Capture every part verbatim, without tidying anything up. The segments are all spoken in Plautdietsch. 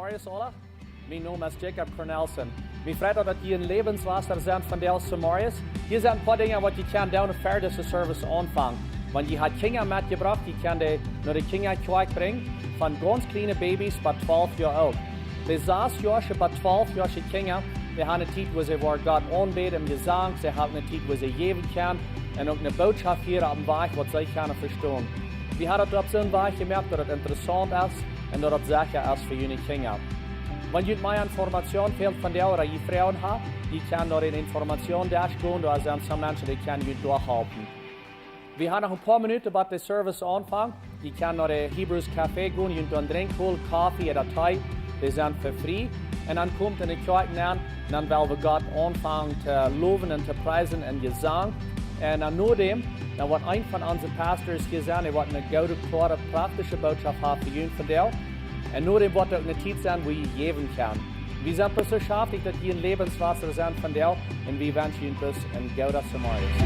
Morjes aula. Mien Nomen es Jacob Cornelsen. Mie freit daut, daut jie en Läwenswota sent vondoag zemorjes. Hia sent een poa Dinja waut jie kjennen doonen ver dise Service aunfangen. Wan jie haben Kjinja metjebrocht, jie kjennen dee no de Kjinjakjoakj brinjen, von gaunz kjliene Babys bat twalf Joa oolt. De sas Joasche bat twalf Joasche Kjinja, dee haben eene Tiet, wua see woaren Gott aunbäden em Jesank, see haben eene Tiet, wua see jäwen kjennen, un uk eene Bootschoft hieren opp een Wajch, waut see kjennen vestonen. Wie haben daut opp soon Wajch jemoakt, daut et interessaunt es un daut et secha es fa june Kjinja. Wan junt mea Information fält vondoag ooda jie Froagen haben, jie kjennen no dän Informationsdesk gonen, doa sent soone Menschen, dee kjennen junt doa halpen. Wie haben noch een poa Minuten bat de Service aunfangt. Jie kjennen no de Hebrews Café gonen, junt doa een Drinkj holen, Koffe ooda Tee, dee sent fa frie. Un dan komt en de Kjoakj nenn, un dan well wie Gott aunfangen to lowen un to priesen en Jesank. Un dan no däm, dan woat een von onse Pastors hia sennen, dee woat eene goode, kloare, praktische Bootschoft haben fa junt vondoag. Un no däm woat uk eene Tiet sennen, wua jie jäwen kjennen. Wie sent bloos soo schaftich, daut jie en Läwenswota sent vondoag, un wie wenschen junt bloos een gooden Zemorjes.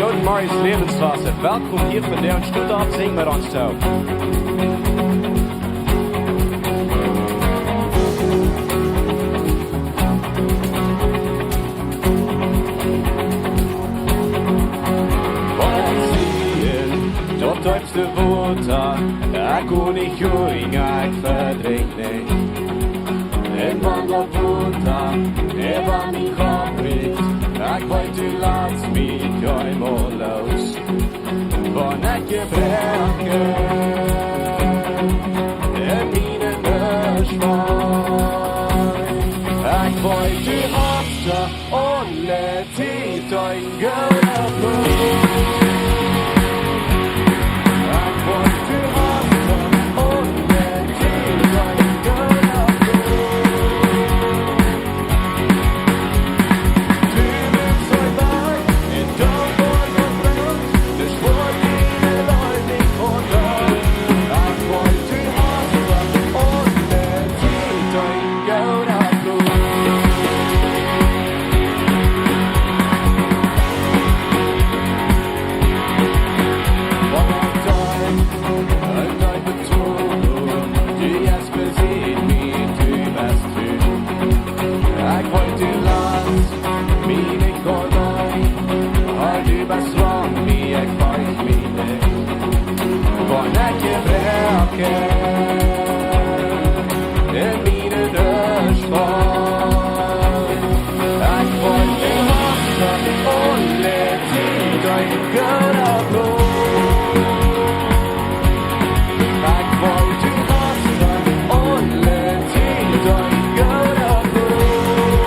Gooden Morjes, Läwenswota. Welkom hia vondoag. Stot opp, sinj met ons too. Waut ekj sie, daut deepste Wota, ekj kaun nich hunjen, ekj vedrinkj nich. Un wan daut Wota äwa mien Kopp rieekjt, ekj weet, du latst mie kjeenmol loos. Wan ekj jebroaken un miene Nös schwei, ekj weet, du hast daut aule Tiet een gooda Plon. Ekj weet, du hast daut aule Tiet een gooda Plon. Ekj weet, du latst mie nich auleen, du best lang mie, ekj weet mie nich. Wan ekj jebroaken un miene Nös schwei, ekj weet, du hast daut aule Tiet een gooda Plon. Ekj weet, du hast daut aule Tiet een gooda Plon.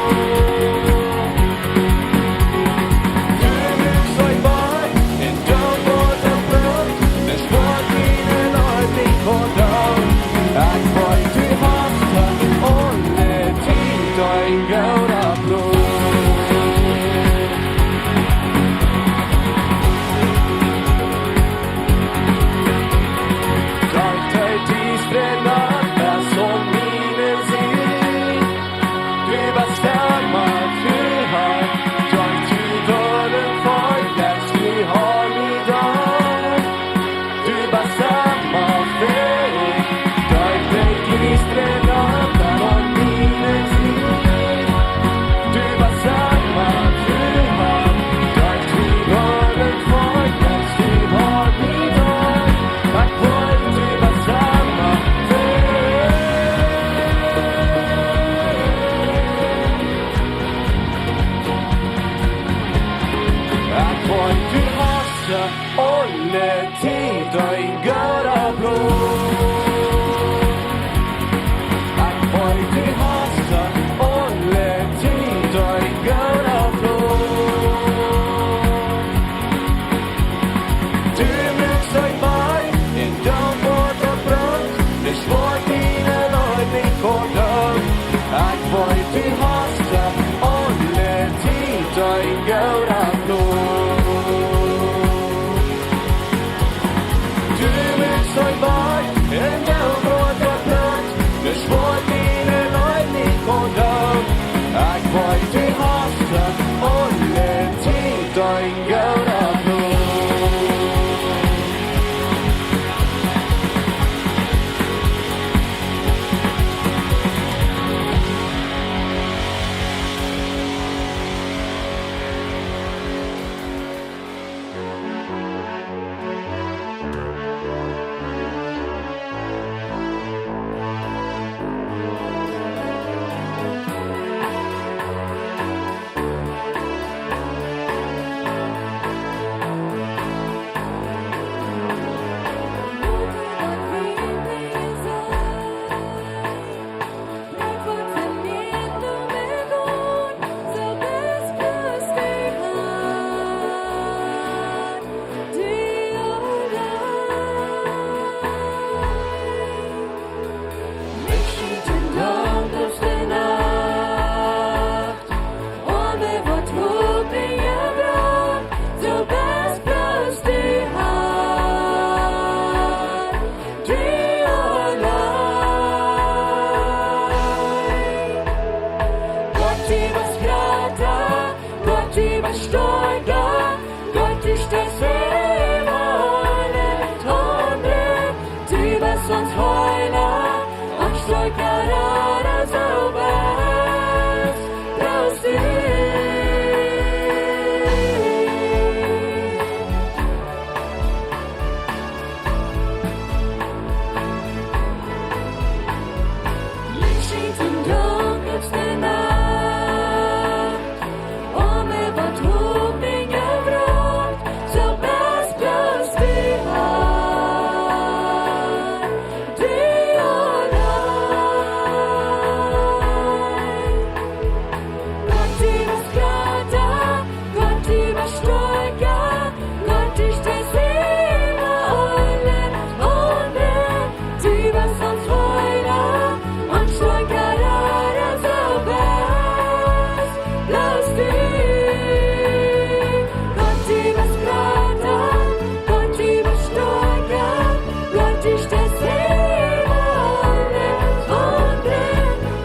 Oame, waut Hopninj jebrocht, soo best bloos du Har, du auleen. Gott, du best jrata, Gott, du best stoakja, Gott, du steist äwa aule aundre, du best ons Heela, ons stoakja Rada, soo best bloos du. Licht schient em Dunkel de Nacht. Oame, waut Hopninj jebrocht, soo best bloos du Har, du auleen. Gott, du best jrata, Gott, du best stoakja, Gott, du steist äwa aule aundre, du best ons Heela, ons stoakja Rada, soo best bloos du. Gott, du best jrata, Gott, du best stoakja, Gott, du steist äwa aule aundre,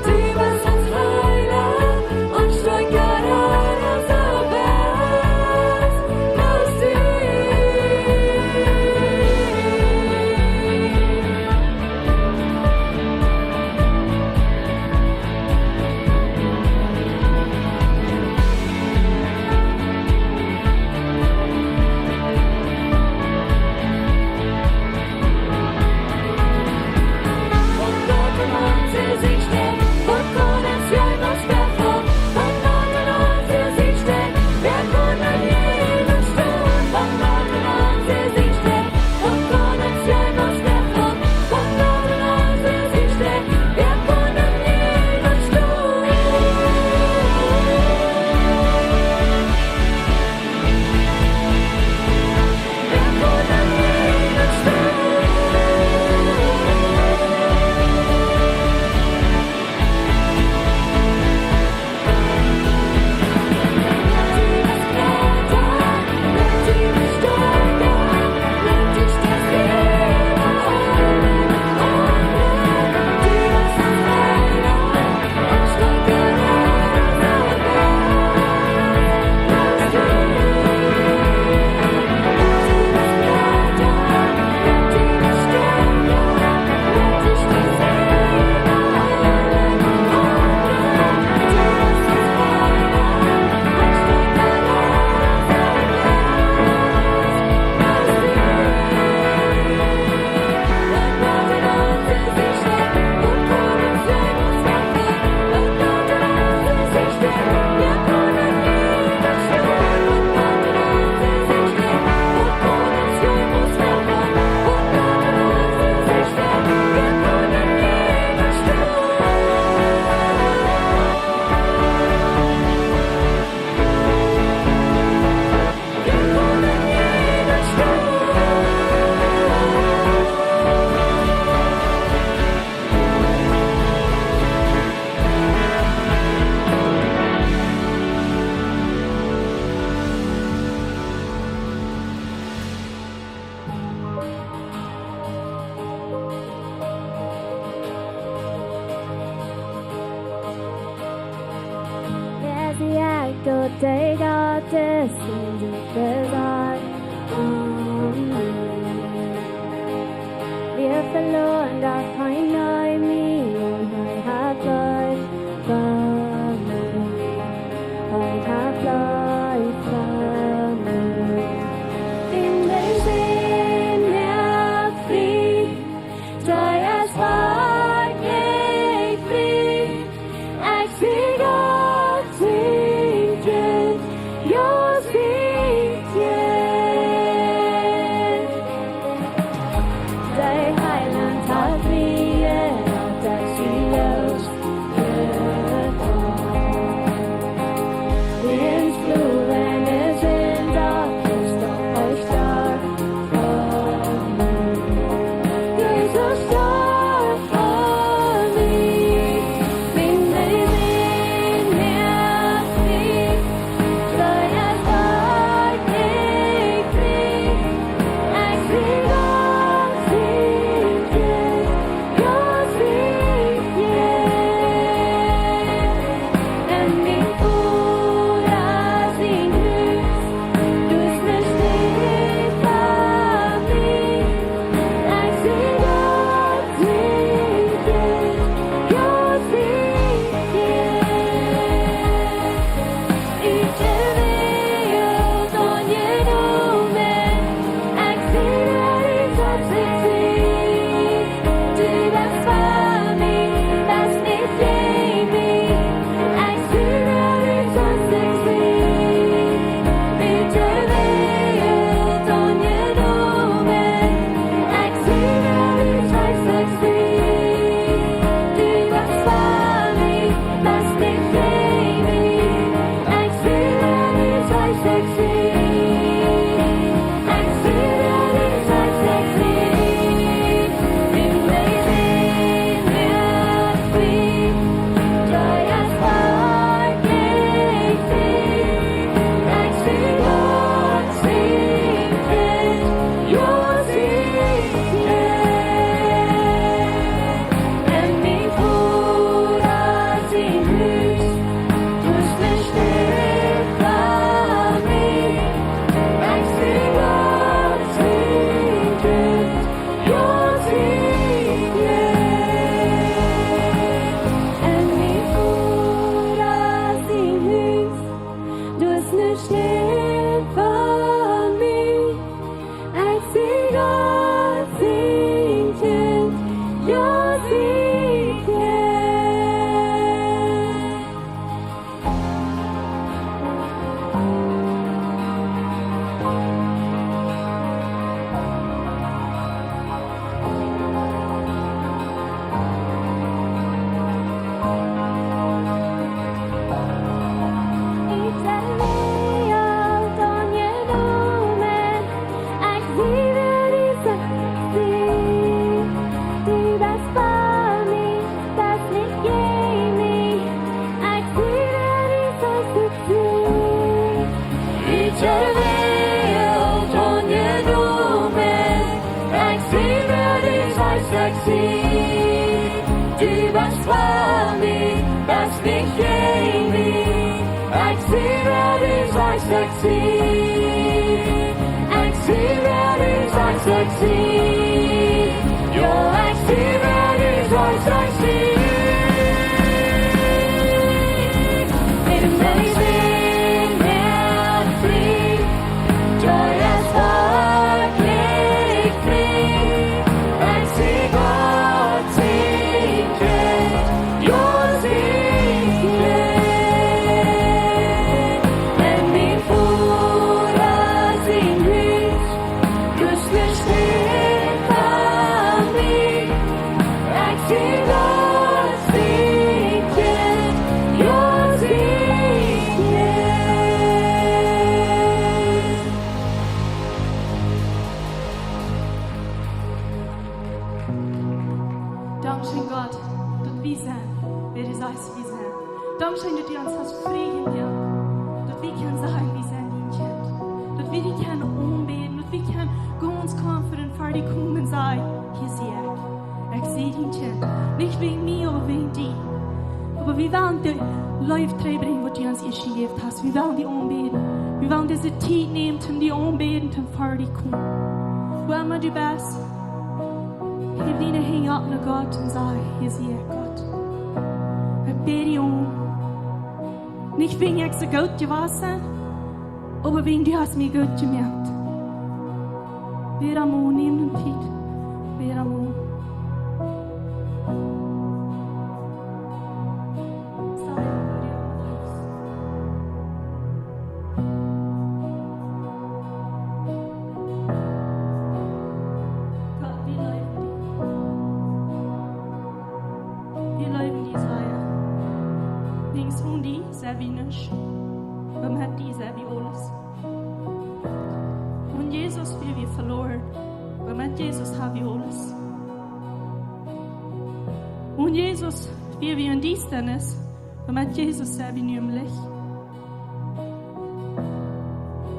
du best ons Heela, ons stoakja Rada, soo best bloos du. Wäa sie ekj daut dee Gott es, dän du Sexy, sexy. Jo, sexy, sexy. Amazing, happy, joyous, heartbreak free. Sexy, God, sexy. Dankscheen, Gott, daut wie sent, wäa du sajchst, wie sent. Dankscheen, daut du ons hast frie jemoakt, daut wie kjennen sajen, wie sent dien Kjint. Daut wie die kjennen aunbäden, daut wie kjennen gaunz confident ver die komen un sajen: Hia sie ekj. Ekj sie dien Kjint. Nich wäajen mie, oba wäajen die. Oba wie wellen die Leew trigjbrinjen, waut du ons ieescht jejäft hast. Wie wellen die aunbäden. Wie wellen dise Tiet nämen, om die aunbäden, om ver die komen. Wua emma du best, heew diene Henj opp no Gott un saj: Hia sie ekj, Gott. Ekj bäd die aun. Nich wäajen ekj soo goot jewast sie, oba wäajen du hast mie goot jemoakt. Bäd am aun, nemm de Tiet. Bäd am aun. Gott, wie leewen die. Wie leewen die sea. Wäajen onen die sent wie nuscht. Oba met die sent wie aules. Onen Jesus wieren wie veloaren, oba met Jesus haben wie aules. Onen Jesus wieren wie en Diestanis, oba met Jesus sent wie nu em Licht.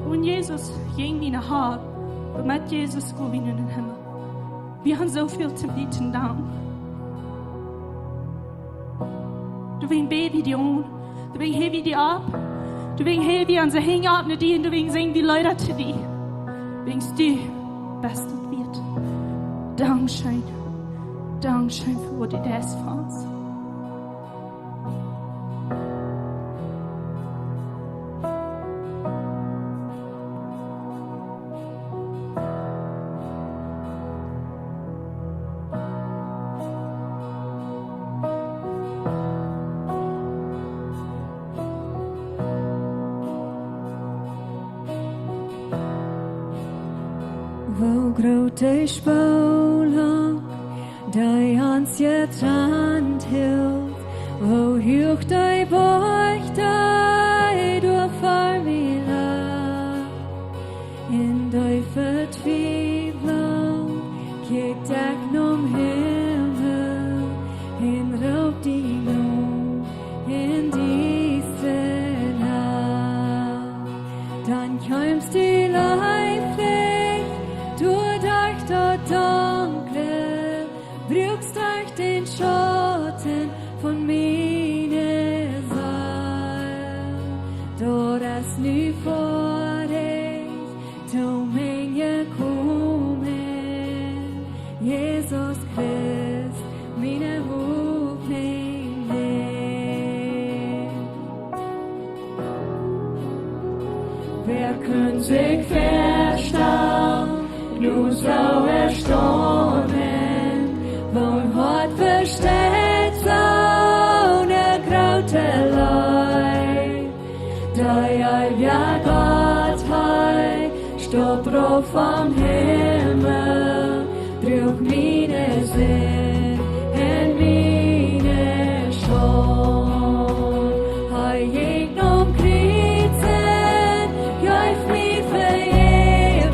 Onen Jesus jinjen wie no Hal, oba met Jesus gonen wie no dän Himmel. Wie haben soo väl to bieten, dank. Doawäajen bäd wie die aun. Doawäajen heew wie die opp. Doawäajen heew wie onse Henj opp no die un doawäajen sinj wie Leeda to die. Wäajen du best daut wieet. Dankscheen. Dankscheen fa waut du deist fa ons. Woo groot de Spolunk, dee ons jetrant hilt, woo huach de Boajch, dee doa ver mie lach. En de Vetwiewlunk kjikj ekj nom Himmel, un roop die no en dise Nacht. Dan kjeemst du leeflich doaderch daut Donkle, bruakst derch dän Schauten von miene Seel. Daut es nu foadich, to mie jekomen, Jesus Christ, miene Hopninj. Wäa kunn sikj väastalen, nu soo erstonen, woo Gott vesteit soone groote Leew. Dee eewja Gott, hee stolp rauf vom Himmel, droag miene Sind en miene Schult. Hee jinkj nom Kjriez un jeef mie Vejäwunk.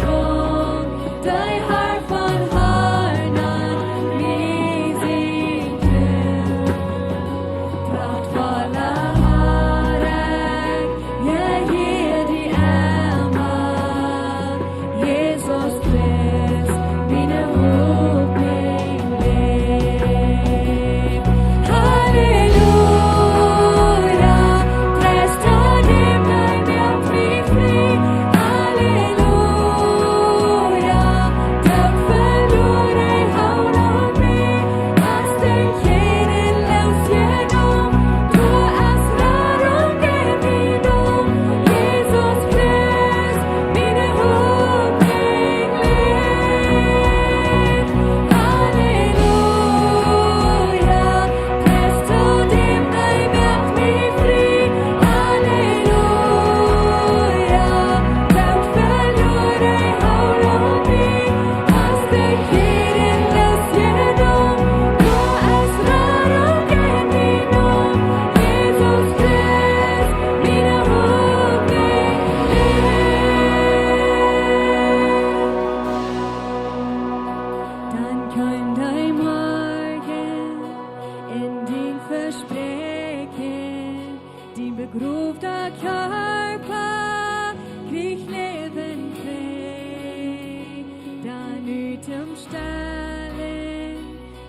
Dee Har von Harn, mie sien Kjint. Prachtvolla Har, ekj, jo, hia die emma. Jesus Christ, miene Hopninj,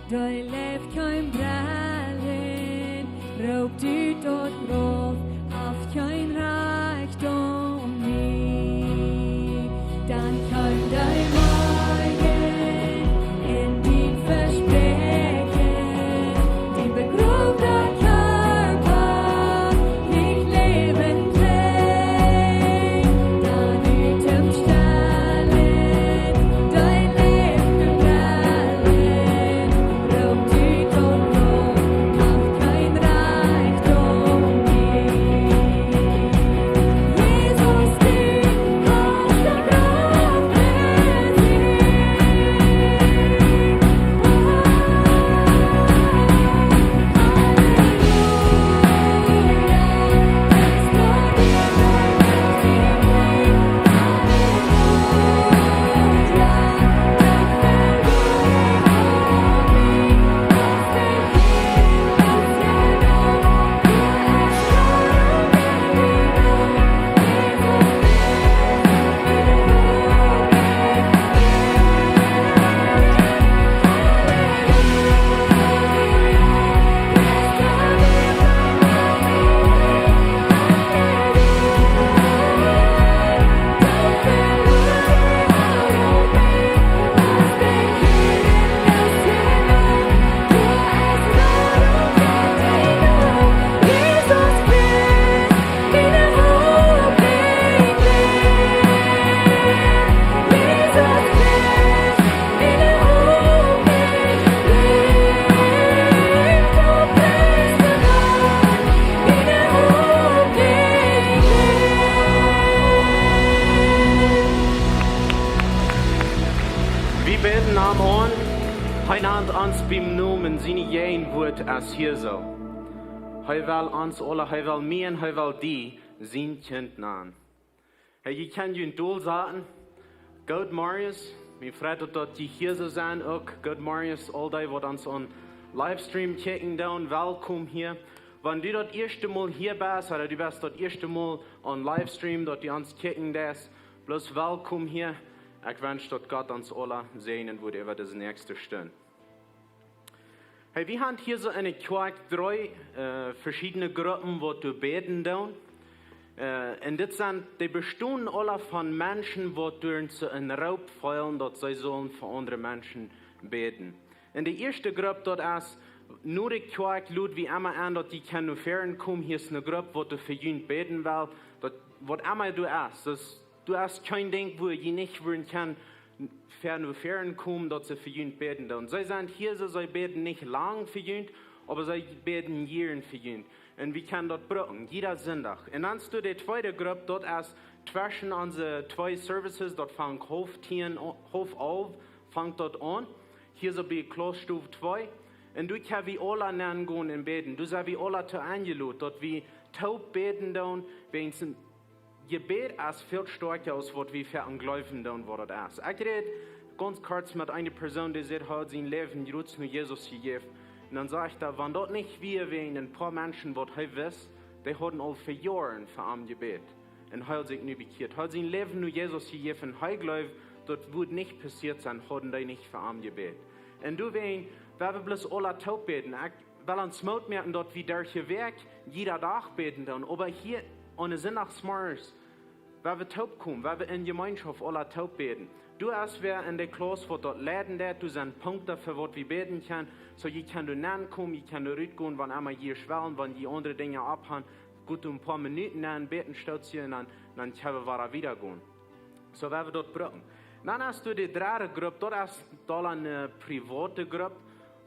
Dee Leew kjeem brellen, roopt ut daut Grauf, haft kjeen Rajcht aun mie. Dan kjeem dee Morjen un dien Vespräakjen, dien begroowda Kjarpa nich läwendich, dan ut däm Stalen, dee Leew kjeem brellen, roopt ut daut Grauf, haft kjeen Rajcht aun mie. Jesus, du hast daut Grauf besiegt. Wie bäden am aun. Hee nant ons biem Nomen, siene Jäajenwuat es hia soo. Hee well ons aula, hee well mie un hee well die sien Kjint nanen. Hey, jie kjennen junt dolsaten. Goot Morjes, mie freit daut, daut jie hia soo sent uk. Goot Morjes aul dee, waut ons aun Livestream kjikjen doonen, welkom hia. Wan du daut ieeschte Mol hia best, ooda du best daut ieeschte Mol aun Livestream, daut du ons kjikjen deist, bloos welkom hia. Ekj wensch, daut Gott ons aula säajnen wudd äwa dise näakjste Stund. Hey, wie haben hia soo enne Kjoakj dree, äh, veschiedne Gruppen, waut doa bäden doonen. Äh, un dit sent, dee bestonen aula von Menschen, waut derch soo een Roop feelen, daut see sellen fa aundre Menschen bäden. Un de ieeschte Grupp, daut es, no de Kjoakj lod wie emma aun, daut jie kjennen no väaren komen. Hia es eene Grupp, waut doa fa junt bäden well, daut, waut emma du es. Daut, du hast kjeen Dinkj, wua jie nich wudden kjennen ver no väaren komen, daut see fa junt bäden doonen. See sent hia soo, see bäden nich lang fa junt, oba see bäden jieren fa junt. Un wie kjennen daut brucken, jieda Sindach. Un dan es doa de tweede Grupp, daut es tweschen onse twee services, daut fangt haulf tieen, haulf alf fangt daut aun. Hia soo bie Klausstow twee. Un doa kjenn wie aula nengonen un bäden. Doa sent wie aula too enjelot, daut wie toop bäden doonen, wäajens een Jebäd es väl stoakja aus waut wie veleicht jleewen doonen, waut daut es. Ekj räd gaunz kort met eene Persoon, dee sajcht, hee haud sien Läwen jrots no Jesus jejäft. Un dan sajcht hee, wan daut nich wia wäajen een poa Menschen, waut hee wist, dee hauden aul ver Joaren fa am jebät. Un hee haud sikj nu bekjieet. Hee haud sien Läwen no Jesus jejäft un hee jleewd, daut wudd nich passieet sennen, hauden dee nich fa am jebät. Un doawäajen, wie wellen bloos aula toop bäden. Ekj well ons Moot moaken, daut wie derch de Wäakj jieda Dach bäden doonen, oba hia aun de Sindachsmorjes, wan wie toop komen, wan wie en Jemeenschoft aula toop bäden. Du hast wäa en de Klauss, waut daut leiden deit, du sent Punkten fa waut wie bäden kjennen, soo jie kjennen doa nenkomen, jie kjennen doa rutgonen, wan emma jie wellen, wan jie aundre Dinja opphaben, goot een poa Minuten en bäden stoot sie un dan, dan kjenn wie wada wieda gonen. Soo woa wie daut brucken. Dan hast du de dredde Grupp, daut es dan eene, äh, private Grupp.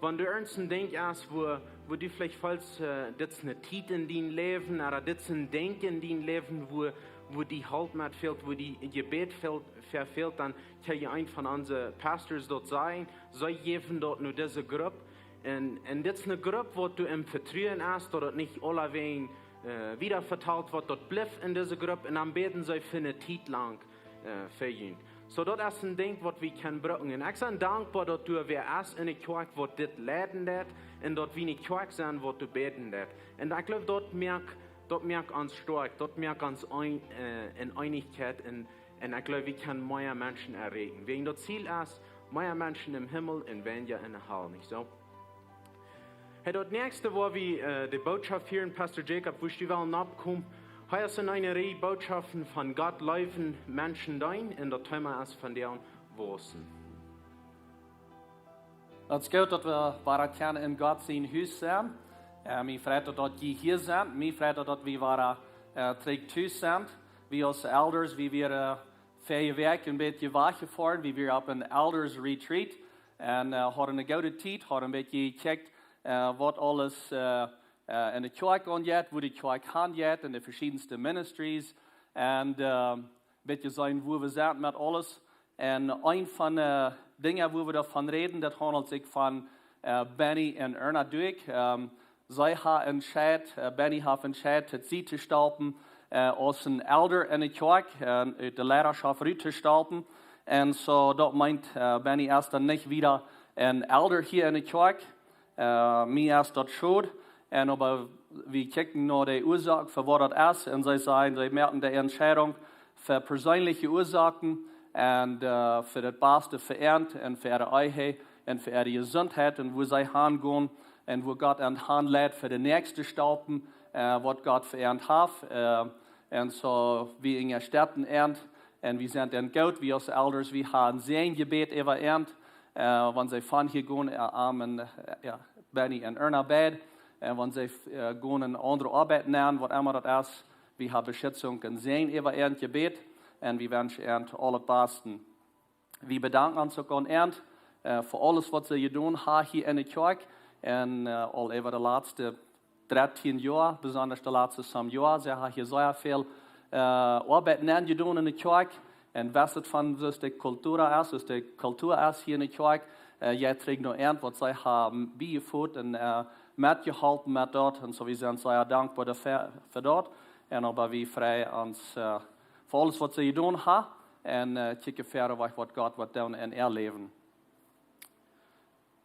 Wan du irjent een Dinkj hast, wua, wua du veleicht feelst, äh, dit es eene Tiet en dien Läwen, ooda dit es een Dinkj en dien Läwen, wua, wua die Help met fält, wua die Jebäd fält, ver fält, dan kaun die een von onse Pastors daut sajen. See jäwen daut no dise Grupp. Un, un dit es eene Grupp, waut du em Vetruen hast, daut et nich aulawäajen äh, wieda vetalt woat, daut blift en dise Grupp un dan bäden see fa eene Tiet lang, äh, fa junt. Soo daut es een Dinkj, waut wie kjennen brucken. Un ekj sie dankboa, daut doa wäa es en de Kjoakj, waut dit leiden deit, un daut wie eene Kjoakj sent, waut doa bäden deit. Un ekj jleew, daut moakt, daut moakt ons stoakj, daut moakt ons een, äh, en Eenichkjeit, un, un ekj jleew, wie kjennen mea Menschen erreichen. Wäajen daut Ziel es, mea Menschen em Himmel un weinja en de Hal, nich soo? Hey, daut näakjste, wua wie äh, de Bootschoft hieren, Pastor Jacob, wua du well nopp komen. Hia es eene Rieej Bootschoften von Gott leewen, Menschen deenen, un daut Thema es von dän wausen. Daut es goot, daut wie wada kjennen en Gott sien Hus sennen. Äh, mie freit daut, daut jie hia sent. Mie freit daut, daut wie wada äh, trigj tus sent. Wie aus Elders, wie wieren äh, väaje Wäakj een bät wajchjefoaren. Wie wieren opp een Elders Retreat. Un äh, hauden eene goode Tiet, hauden een bät jekjikjt, äh, waut aules äh, äh, en de Kjoakj aunjeit, wua de Kjoakj hanjeit, en de veschiedenste Ministries. Un äh, een bät seenen, wua wie sent met aules. Un een von de Dinja, wua wie doavon räden, daut haundelt sikj von äh, Benny un Erna Duick. Ähm, see haben entscheiden, äh, Benny haft entscheiden, daut see to stoppen, äh, aus een Elder en de Kjoakj, äh, ut de Leidaschoft rut to stoppen. Un soo, daut meent, äh, Benny es dan nich wieda een Elder hia en de Kjoakj. Äh, mie es daut schod. Un oba wie kjikjten no de Uasoak, fa waut daut es. Un see sajen, see moaken de Entscheidunk fa perseenelje Uasoaken un äh, fa daut Baste fa an un fa äare Ehe un fa äare Jesuntheit un wua see hangonen un wua Gott an hanleit fa de näakjste Stoppen, äh, waut Gott fa an haft. Äh, un soo, wie unjastetten an un wie sent an goot, wie aus Elders, wie haben een Säajen jebät äwa an, äh, wan see von hia gonen, äh, Amen, äh, jo, Benny un Erna beid. Un wan see äh, gonen eene aundre Oabeit nämen, waut emma daut es, wie haben Beschitzunk un Säajen äwa an jebät. Un wie wenschen an aulet Baste. Wie bedanken ons uk aun an äh, fa aules, waut see jedonen haben hia en de Kjoakj. Un äh, aul äwa de latste dartieen Joa, besonda de latste some Joa, see haben hia sea väl äh, Oabeit nenjedonen en de Kjoakj. Un west et von, soo aus de Kultua es, soo aus de Kultua es hia en de Kjoakj, äh, jie kjrieen noch irjent, waut see haben biejefoat un äh, metjeholpen met daut. Un soo, wie sent sea dankboa doafäa, fa daut. Un oba wie freien ons äh, fa aules, waut see jedonen haben. Un äh, kjikjen wieda, waut, waut Gott woat doonen en äa Läwen.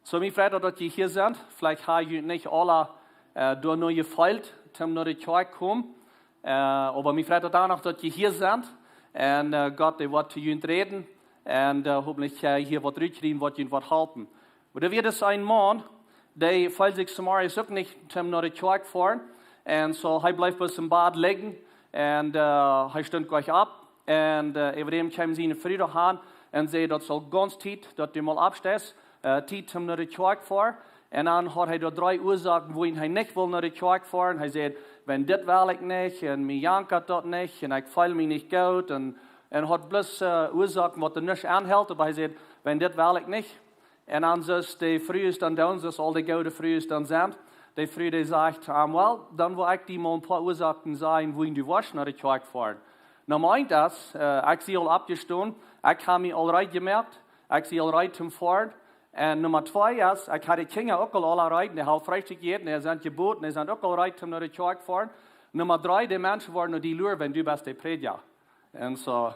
Soo, mie freit daut, daut jie hia sent. Veleicht haben jie nich aule äh, doano jefeelt, toom no de Kjoakj komen. Äh, oba mie freit daut dan noch, daut jie hia sent. Un äh, Gott, dee woat to junt räden. Un äh, hopentlich äh, hia waut rutkjrieen, waut junt woat halpen. Oba doa wia dis een Maun, dee feeld sikj zemorjes uk nich toom no de Kjoakj foaren. Un soo, hee bleef bloos em Bad lijen. Un äh, hee stunt jlikj opp. Un äh, äwa däm kjeem siene Fru han un säd: "Daut es aul gaunz Tiet, daut du mol oppsteist, äh, Tiet toom no de Kjoakj foaren." Un dan haud hee doa dree Uasoaken, wuarom hee nich wull no de Kjoakj foaren. Hee säd: "Wäajen dit well ekj nich, un mie jankat daut nich, un ekj feel mie nich goot." Un, un haud bloos äh, Uasoaken, waut hee nich aunhelt, oba hee säd: "Wäajen dit well ekj nich." Un dan soo aus de Frues dan doonen, soo aus aul de goode Frues dan sent, de Fru, dee sajcht to am: "Well, dan well ekj die mol een poa Uasoaken sajen, wuarom du wurscht no de Kjoakj foaren." Numma eent es, äh, ekj sie aul oppjestonen, ekj hab mie aul reed jemoakt, ekj sie aul reed toom foaren. Un Numma twee es, ekj hab de Kjinja uk aul aule reed, dee haben Freestikj jejäten, dee sent jebott, dee sent uk aul reed toom no de Kjoakj foaren. Numma dree, de Menschen woaren no die luren, wan du best de Prädja. Un soo,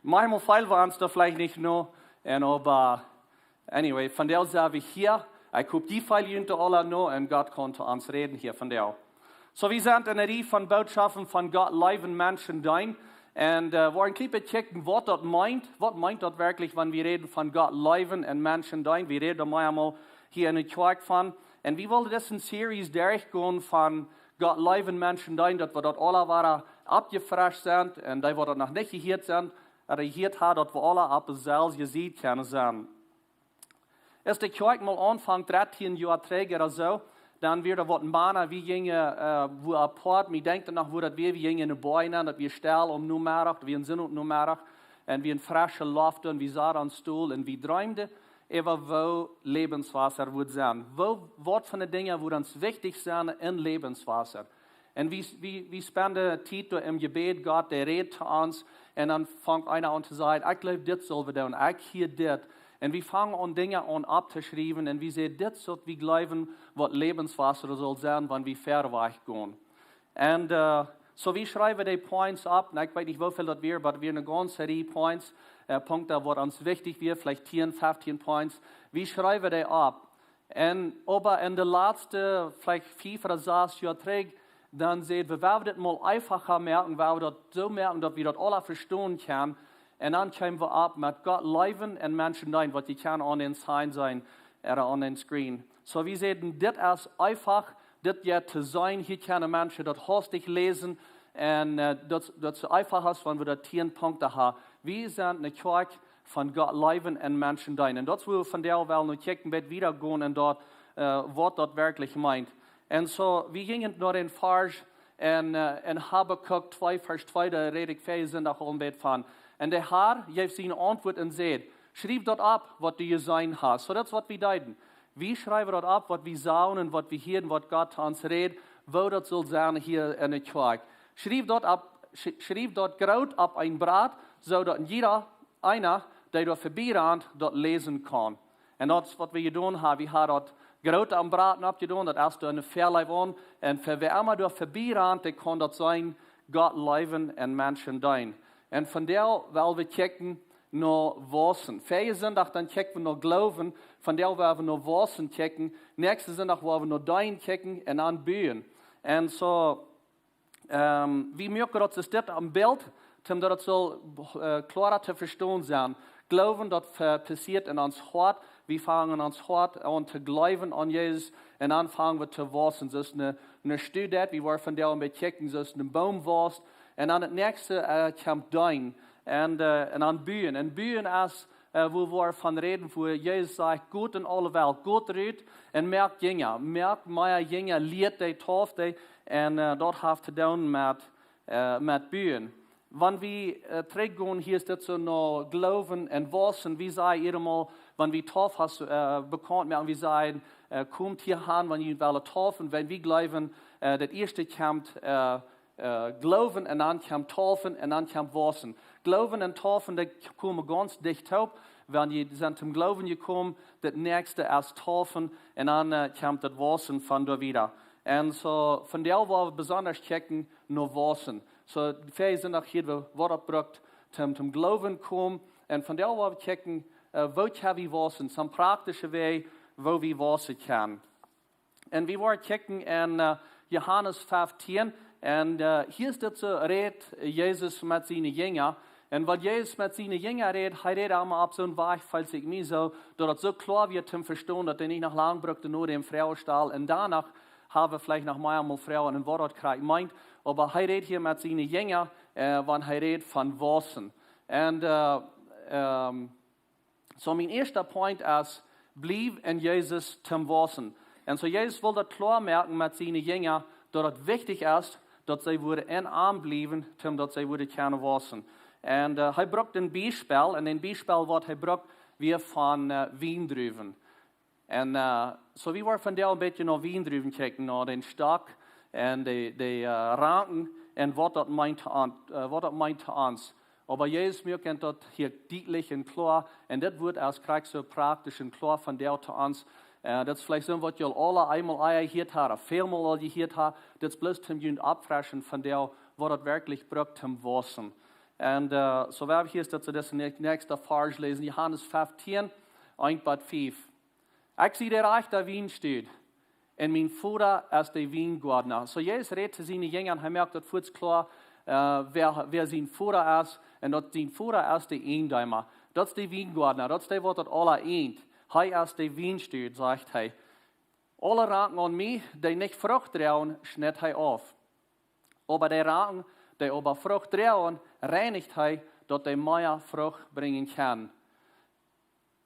maunchmol feel wie ons doa veleicht nich no. Un oba, anyway, vondoag sent wie hia. Ekj hop, jie feelen junt aule no un Gott kaun to ons räden hia vondoag. Soo, wie sent en eene Rieej von Bootschoften von Gott leewen, Menschen deenen. Un äh, wie woaren een kjlien bät kjikjen, waut daut meent. Waut meent daut werkjlich, wan wie räden von Gott leewen un Menschen deenen? Wie räden doa mau eemol hia en de Kjoakj von. Un wie wellen dise Series derchgonen von Gott leewen, Menschen deenen, daut wie daut aule wada oppjefrescht sent. Un dee, waut daut noch nich jehieet sent, äh, jehieet haben, daut wie aule opp deselwje Sied kjennen sennen. Aus de Kjoakj mol aunfunk, dartieen Joa trigj ooda soo, dan wia doa waut een Mana, wie jinjen äh, wua apoat, mie denkjt noch, wua daut wia, wie jinjen en de Boaj nenn, daut wia stell aum Nomeddach, daut wia een Sinndach Nomeddach, un wia eene fresche Loft un wie sauten aum Stool un wie dreemden äwa, woo Läwenswota wudd sennen. Woo, waut fa Dinja, waut ons wichtich sent en Läwenswota. Un wie, wie, wie spenden Tiet doa em Jebäd, Gott, dee rät to ons. Un dan fangt eena aun to sajen: "Ekj jleew, dit sell wie doonen, ekj hia dit." Un wie fangen aun, Dinja aun opptoschriewen. Un wie sajen: "Dit es waut wie jleewen, waut Läwenswota sell sennen, wan wie verwoat gonen." Un äh, soo, wie schriewen dee Points opp. Un ekj weet nich, woo väl daut wia, oba daut wia eene gaunze Rieej Points. Äh, Punkten, waut ons wichtich wieren, veleicht tieen, feftieen Points. Wie schriewen dee opp. Un oba en de latste, veleicht fief ooda sas Joa trigj, dan säd wie, wie wellen dit mol eenfacha moaken, wie wellen daut soo moaken, daut wie daut aule vestonen kjennen. Un dan kjeemen wie opp met Gott leewen un Menschen deenen, waut jie kjennen aun dän Sign seenen ooda aun dän Screen. So, wie säden, dit es eefach, dit je to seenen, hia kjennen Menschen daut haustich läsen, un äh, daut, daut es eefach aus wan wie daut tieen Punkten haben. Wie sent eene Kjoakj von Gott leewen un Menschen deenen. Un daut es, wua wie vondoag wellen noch kjikjen, waut wieda gonen un daut, äh, waut daut werkjlich meent. Un so, wie jinjen no dän Varsch un äh, en Habakuk twee, Varsch twee, doa räd ekj väajen Sindach aul een bät von. Un de Har jeef siene Auntwuat un säd: Schriew daut opp, waut du jeseenen hast. So, daut es, waut wie deeden. Wie schriewen daut opp, waut wie sagen un waut wie hieren, waut Gott to ons räd, woo daut saul sennen hia en de Kjoakj. Schriew daut opp, sch-, schriew daut groot opp een Blat, soo daut jieda eena, dee doa verbie rant, daut läsen kaun. Un daut es, waut wie jedonen haben. Wie haben daut groot aum Blat oppjedonen, daut es doa ne Väaleef aun. Un fa wäa emma doa verbie rant, dee kaun daut seenen, Gott leewen un Menschen deenen. Un vondoag well wie kjikjen no waussen. Väajen Sindach dan kjikjten wie no Gloowen, vondoag well wie no waussen kjikjen, näakjsten Sindach well wie no deenen kjikjen un dan buen. Un so, ähm, wie moaken daut, es dit een Bilt, om daut et saul äh, kloara to vestonen sennen. Gloowen, daut äh, passieet en ons Hoat. Wie fangen en ons Hoat aun to gloowen aun Jesus un dan fangen wie to waussen. Soo aus ne, ne Student, wie woaren vondoag een bät kjikjen, soo aus een Boom wausst. Un dan daut näakjste äh, kjemt deenen. Un äh, un dan buen. Un buen es äh, wua wie von räden, wua Jesus sajcht: Got en aule Welt, got rut un moakt Jinja. Moakt mea Jinja, lieet dee, deept dee. Un äh, daut haft to doonen met, äh, met buen. Wan wie äh, trigjgonen, hia es dit soo no Gloowen un waussen. Wie säden emol, wan wie Deepen äh, bekaunt moaken, wie säden: äh, Komt hia han, wan jie wellen deepen. Wan wie gloowen, äh, daut ieeschte kjemt äh, äh, Gloowen un dan kjemt deepen un dan kjemt waussen. Gloowen un deepen, dee komen gaunz dicht toop. Wan jie sent toom Gloowen jekomen, daut näakjste es deepen un dan äh, kjemt daut waussen von doa wieda. Un so, vondoag well wie besonda kjikjen no waussen. So, väajen Sindach hia, wua, waut daut brukt, toom, toom Gloowen komen. Un vondoag well wie kjikjen, äh, woo kjenn wie waussen, some praktische Wäaj, woo wie waussen kjennen. Un wie woaren kjikjen en äh, Johanes feftieen. Un äh, hia es dit soo, räd Jesus met siene Jinja. Un wan Jesus met siene Jinja räd, hee räd emma opp soon Wajch, felt sikj mie soo, daut et soo kloa wia toom vestonen, daut dee nich noch lang brukten no däm Froagen stalen. Un doano haben wie veleicht noch mea mol Froagen un waut daut krakjt meent. Oba hee räd hia met siene Jinja, äh, wan hee räd von waussen. Un äh, ähm, so, mien ieeschte Point es: Bliew en Jesus toom waussen. Un so, Jesus well daut kloa moaken met siene Jinja, daut et wichtich es, daut see wudden en am bliewen, toom daut see wudden kjennen waussen. Un äh, hee brukt een Biespel, un een Biespel, waut hee brukt, wia von äh, Wiendruwen. Un äh, so, wie woaren vondoag een bät no Wiendruwen kjikjen, no dän Stock un de, de äh, Ranken un waut daut meent to on-, äh, waut daut meent to ons. Oba Jesus moakt daut hia dietlich un kloa. Un dit woat aus krakjt soo praktisch un kloa vondoag to ons. Äh, daut es veleicht soo, waut jie aul aule eemol ea jehieet haben, ooda välmol aul jehieet haben. Dit es bloos toom junt oppfreschen vondoag, waut daut werkjlich brukt toom waussen. Un äh, so, wie haben hia, daut wie disen näak-, näakjsten Varsch läsen, Johanes feftieen, eent bat fief. Ekj sie de rajchte Wienstock un mien Voda es de Wiengoadna. So, Jesus räd to siene Jinja un hee moakt daut fuaz kloa, äh, wäa, wäa sien Voda es, un daut sien Voda es de Ieejendeema. Daut es de Wiengoadna, daut es dee, waut daut aula ieejent. Hee es de Wienstock, sajcht hee. Aule Ranken aun mie, dee nich Frucht droagen, schnitt hee auf. Oba dee Ranken, dee oba Frucht droagen, reinicht hee, daut dee mea Frucht brinjen kjennen.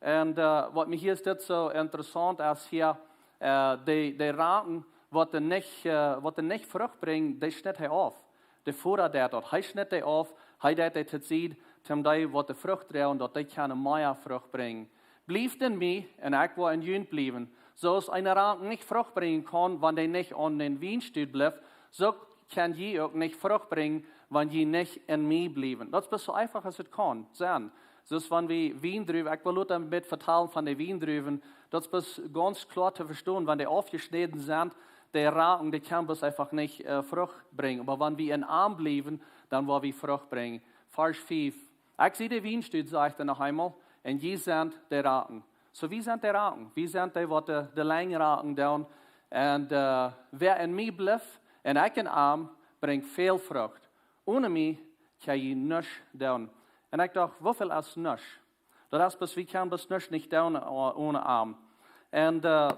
Un äh, waut mie hia es dit soo interessaunt es hia, äh, de, de Ranken, waut dee nich, äh, waut dee nich Frucht brinjen, dee schnitt hee auf. De Voda deit daut, hee schnitt dee auf, hee deit dee tosied, toom dee, waut de Frucht droagen, daut dee kjennen mea Frucht brinjen. Bliew en mie un ekj woa en junt bliewen. Soo aus eene Rank nich Frucht brinjen kaun, wan dee nich aun dän Wienstock blift, soo kjenn jie uk nich Frucht brinjen, wan jie nich en mie bliewen. Daut es bloos soo eefach aus et kaun sennen. Soo aus wan wie Wiendruwen, ekj well lota een bät vetalen von de Wiendruwen, daut es bloos gaunz kloa to vestonen, wan dee aufjeschnäden sent, de Ranken, dee kjennen bloos eefach nich äh, Frucht brinjen. Oba wan wie en am bliewen, dan woa wie Frucht brinjen. Varsch fief. Ekj sie de Wienstock, sajcht hee noch eemol, un jie sent de Ranken. So, wie sent de Ranken. Wie sent dee, waut de, de Lenj raken doonen. Un äh, wäa en mie blift un ekj en am, brinjt väl Frucht. Onen mie kjenn jie nuscht doonen. Un ekj docht, woo väl es nuscht? Daut es bloos, wie kjennen bloos nuscht nich doonen o-, onen am. Un äh,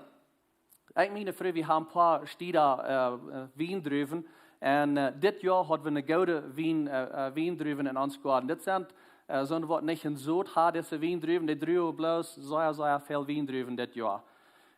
Ekj un miene Fru, wie haben een poa Stieda, äh, äh, Wiendruwen. Un, äh, dit Joa haud wie eene goode Wien, äh, äh, Wiendruwen en ons Goaden. Dit sent, äh, soone waut nich een Sot haud, dise Wiendruwen, dee druagen bloos sea, sea väl Wiendruwen dit Joa.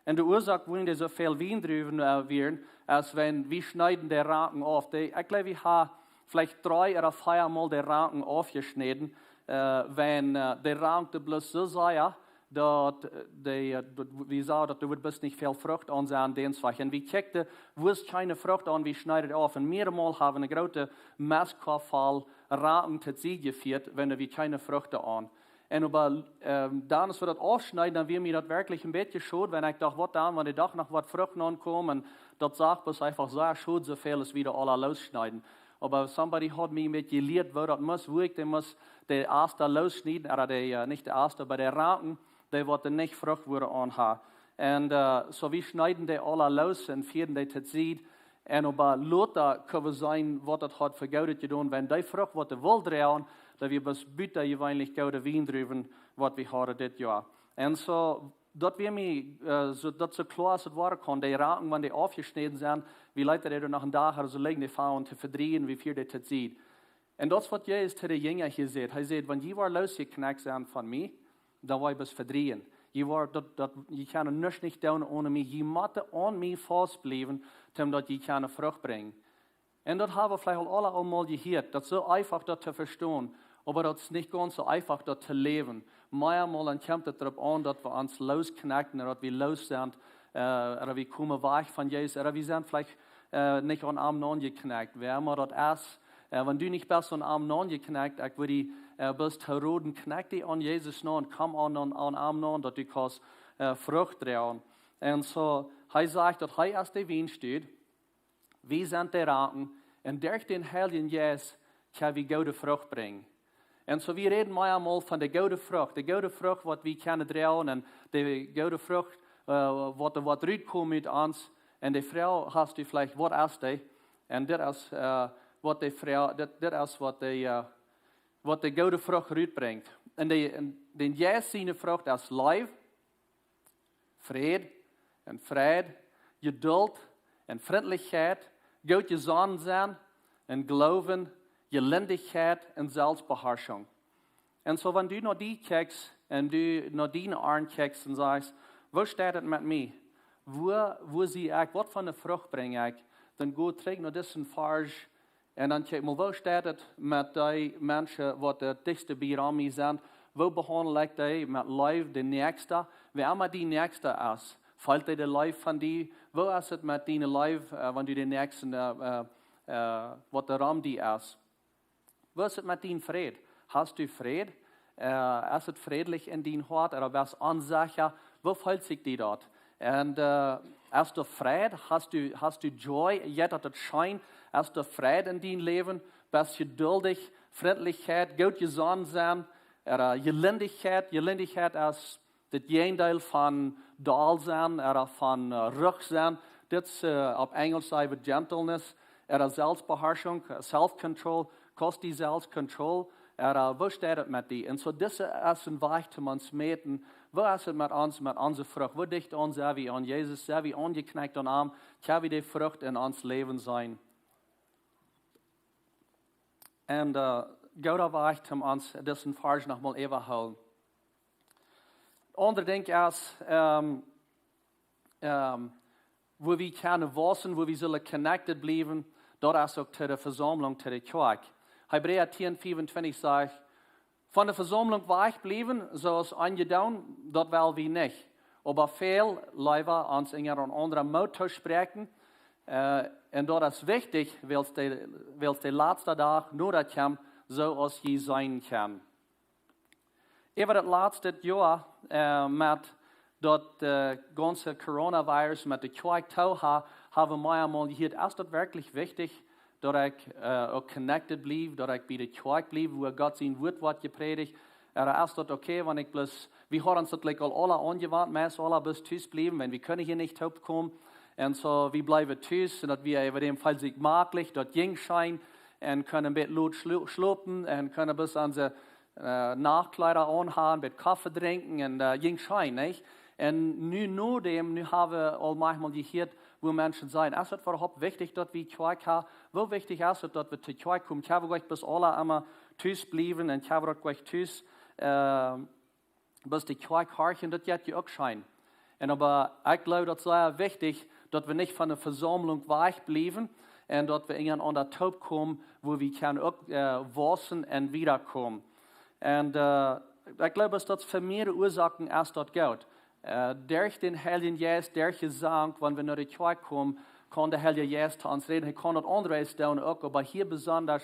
Un de Uasoak, wuarom dee soo väl Wiendruwen, äh, wieren, es wan wie schneeden de Ranken auf. Dee, ekj jleew, wie haben veleicht dree ooda vea Mol de Ranken aufjeschnäden, äh, wan, äh, de Rank dee bloos soo sea, daut, äh, dee, äh, daut, wie sagen, daut doa woat bloos nich väl Frucht aun sennen, dän Wajch. Un wie kjikjten, wua es kjeene Frucht aun, wie schneeden auf. Un mearemol haben wie een grooten Mestkorf voll Ranken tosied jefieet, wan doa kjeene Frucht aun. Un oba, ähm, dan, aus wie daut aufschneeden, dan wia mie daut werkjlich een bät schod, wan ekj docht, waut dan, wan doa doch noch waut Frucht aunkomen, un daut sach bloos eefach soo schod, soo väl aus wie doa aula loosschneeden. Oba somebody haud mie een bät jelieet, woo daut must, woo ekj dee must, de Ast loosschnieden, ooda de, äh, nich de Ast, oba de Ranken, dee waut doa nich Frucht wudden aun haben. Un, äh, soo wie schneeden dee aula loos un fieeden dee tosied. Un oba lota kjenn wie seenen, waut daut haud fa Goodet jedonen, wan dee Frucht, waut doa wull droagen, daut wia bloos butajeweenlich goode Wiendruwen, waut wie hauden dit Joa. Un soo, daut wia mie, äh, soo, daut soo kloa aus et woaren kunn, de Ranken, wan dee aufjeschnäden sent, wie leeten dee noch een Dach ooda soo lijen, dee fangen aun to vedrieejen, wie fieeden dee tosied. Un daut es waut Jesus to de Jinja hia sajcht. Hee sajcht, wan jie woaren loosjekjnakt sennen von mie, dan woa jie bloos vedrieejen. Jie woaren daut, daut, jie kjennen nuscht nich doonen onen mie. Jie motten aun mie faust bliewen, om daut jie kjennen Frucht brinjen. Un daut haben wie veleicht aul aula eemol jehieet. Daut es soo eefach daut to vestonen, oba daut es nich gaunz soo eefach daut to läwen. Meamol dan kjemt et doaropp aun, daut wie ons loskjnakten, daut wie loos sent, äh, ooda wie komen wajch von Jesus, ooda wie sent veleicht, äh, nich aun am aunjekjnakt. Wäa emma daut es, äh, wan du nich best aun am aunjekjnakt, ekj wudd die, äh, bloos to roden, knak die aun Jesus aun, komm aun, aun, aun am aun, daut du kaust, äh, Frucht droagen. Un soo, hee sajcht, daut hee es de Wienstock, wie sent de Ranken, un derch dän Heiljen Jeist kjenn wie goode Frucht brinjen. Un soo, wie räden meamol von de goode Frucht, de goode Frucht, waut wie kjennen droagen, un de goode Frucht, äh, waut doa woat rutkomen ut ons. Un de Froag hast du veleicht, waut es dee? Un dit es, äh, waut de Froag, dit, dit es waut de, äh, waut de goode Frucht rutbrinjt. Un de, un dän Jeist siene Frucht es Leew, Fräd un Freid, Jedult un Frintlichkjeit, goot jesonnen sennen un Gloowen, Jelindichkjeit un Selfstbeharschunk. Un soo, wan du no die kjikjst un du no diene Oajasch kjikjst un sajchst, woo steit et met mie? Woo, woo sie ekj? Waut fa eene Frucht brinj ekj? Dan go trigj no disen Varsch un dan kjikj mol, woo steit et met dee Menschen, waut daut dichtste bie mie sent? Woo behaundel ekj dee met Leew, de Näakjste? Wäa emma dien Näakjsta es, feelt dee de Leew von die? Woo es et met diene Leew, äh, wan du de Näakjsten, äh, äh, äh, waut doaromm die es? Woo es et met dien Fräd? Hast du Fräd? Äh, es et frädlich en dien Hoat? Ooda best onsecha? Woo feelt sikj die daut? Un, äh, es doa Freid? Hast du, hast du Joy? Jeit daut scheen? Es doa Freid en dien Läwen? Best jeduldich, Frintlichkjeit, goot jesonnen sennen, ooda Jelindichkjeit? Jelindichkjeit es daut Jäajendeel von doll sennen, ooda von, äh, ruch sennen. Dit es, äh, opp Enjelsch saj wie gentleness, ooda Selfstbeharschunk, äh, self-control, kaust die selfst control, ooda woo steit et met die? Un soo, dit es een Wajch om ons to mäten, woo es et met ons, met onse Frucht? Woo dicht aun sent wie aun Jesus? Sent wie aunjeknakt aun am? Kjenn wie de Frucht en ons Läwen seenen? Un, äh, gooda Wajch om ons disen Varsch noch mol äwahoolen. Aundre Dinkj es, ähm, ähm, woo wie kjennen wausen, woo wie sellen connected bliewen, daut es uk to de Vesaumlunk, to de Kjoakj. Hebräa tieen veeauntwintich sajcht, von de Vesaumlunk wajch bliewen, soo aus eenje doonen, daut well wie nich. Oba väl leewa ons unjarenaunda Moot to spräakjen, äh, un daut es wichtich, wiels de, wiels de latste Dach noda kjemt, soo aus jie seenen kjennen. Äwa daut latste Joa, äh, met daut, äh, gaunze Coronavirus, met de Kjoakj too, ha, haben wie meamol jehieet, es daut werkjlich wichtich, daut ekj, äh, uk connected bliew, daut ekj bie de Kjoakj bliew, wua Gott sien Wuat woat jeprädicht? Ooda es daut okay, wan ekj bloos, wie haben ons daut like aul aula aunjewant, meist aula bloos tus bliewen, wan wie kjennen hia nich toopkomen. Un soo, wie bliewen tus, un daut wia äwa däm feelt sikj maklich, daut jinkj scheen, un kjennen een bät lot schlo-, schlopen, un kjennen bloos onse äh, Nachtkjleeda aunhaben, een bät Koffe drinkjen un, äh, jinkj scheen, nich? Un nu, nodäm, nu hab wie aul maunchmol jehieet, woo Menschen sajen: "Es daut äwahaupt wichtich, daut wie Kjoakj haben? Woo wichtich es daut, daut wie to Kjoakj komen? Kjenn wie nich bloos aula emma tus bliewen un kjenn wie daut nich tus, äh, bloos de Kjoakj horchen, daut jeit je uk scheen?" Un oba ekj jleew, daut es sea wichtich, daut wie nich von de Vesaumlunk wajchbliewen un daut wie enjenaunda toopkomen, wua wie kjennen uk, äh, wausen un wiedakomen. Un, äh, ekj jleew, daut daut fa mearere Uasoaken es daut goot. Äh, derch dän Heiljen Jeist, derch Jesank, wan wie no de Kjoakj komen, kaun de Heilje Jeist to ons räden. Hee kaun daut aundre Wäaj doonen uk, oba hia besonda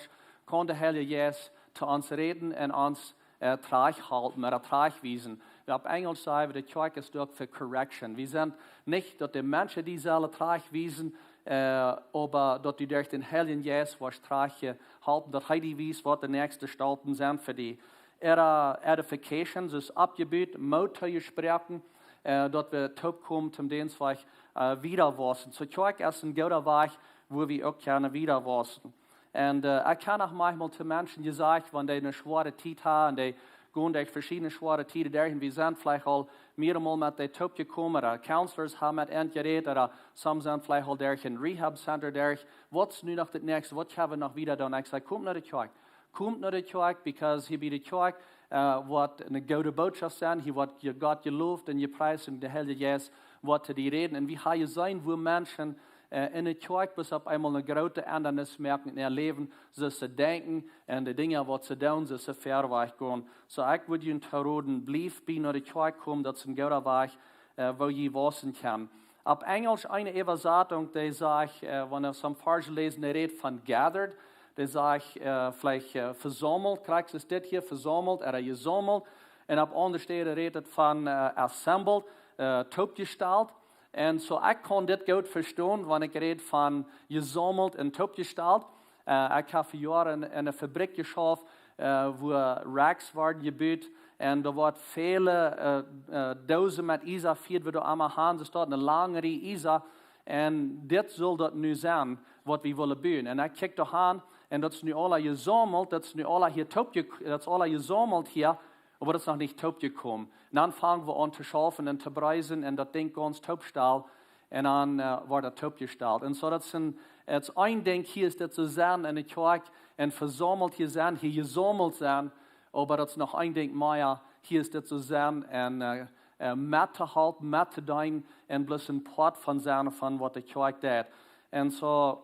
kaun de Heilje Jeist to ons räden un ons, äh, trajchthalpen ooda trajchtwiesen. Wie opp Enjlisch sajen wie, de Kjoakj es doa fa correction. Wie sent nich daut de Menschen die sellen trajchtwiesen, äh, oba daut du derch dän Heiljen Jeist woascht trajchtjehalpen, daut hee die wiest, waut de näakjste Staupen sent fa die. Äare edification, daut es oppjebut, Moot toojesproaken, äh, daut wie toopkomen, toom Deenst, äh, wieda wausen. Soo, Kjoakj es een gooda Wajch, wua wie uk kjennen wieda wausen. Un, äh, ekj hab noch maunchmol to Menschen jesajcht, wan dee eene schwoare Tiet haben, un dee gonen derch veschiedne schwoare Tieden derch, un wie sent veleicht aul mearemol met dee toopjekomen, ooda counselors haben met an jerät, ooda some sent veleicht aul derch een rehab center derch. Waut es nu noch daut näakjste? Waut kjenn wie noch wieda doonen? Ekj saj: "Komt no de Kjoakj. Komt no de Kjoakj, because hia bie de Kjoakj, äh, woat eene goode Bootschoft sennen. Hia woat je-, Gott jeloft un jepriest un de Heilje Jeist woat to die räden." Un wie haben jeseenen, woo Menschen, äh, enne Kjoakj bloos opp eemol eene groote Endrunk moaken en äa Läwen, soo aus see denkjen un de Dinja, waut see doonen, soo aus see verwoat gonen. Soo, ekj wudd junt roden, bliew bie no de Kjoakj komen, daut es een gooda Wajch, äh, woo jie wausen kjennen. Opp Enjlisch eene Äwasatunk, dee sajcht, äh, wan wie soone Varsch läsen, dee rät von gathered, dee sajcht, äh, veleicht, äh, vesaumelt, krakjt soo aus dit hia, vesaumelt, ooda jesaumelt. Un opp aundre Städen rät et von, äh, assembled, äh, toopjestalt. Un soo, ekj kaun dit goot vestonen, wan ekj räd von jesaumelt un toopjestalt. Äh, ekj hab fa Joaren en, en eene Fabrikj jeschauft, äh, wua Racks worden jebut. Un doa woat väle, äh, äh, Doosen met Iesa, fia wie doa emma han, doa steit eene lange Rieej Iesa. Un dit saul daut nu sennen, waut wie wellen buen. Un ekj kjikj doa han, un daut es nu aula jesaumelt, daut es nu aula hia toopje-, daut es aula jesaumelt hia, oba daut es noch nich toopjekomen. Un dan fang wie aun to schaufen un to breisen un daut Dinkj gaunz toopstalen. Un dan, äh, woat daut toopjestalt. Un soo, daut es een, daut es een Dinkj, hia es dit soo sennen enne Kjoakj un vesaumelt hia sennen, hia jesaumelt sennen, oba daut es noch een Dinkj mea, hia es dit soo sennen un, äh, äh, met to halpen, met to deenen un bloos een Poat von sennen von waut de Kjoakj deit. Un soo,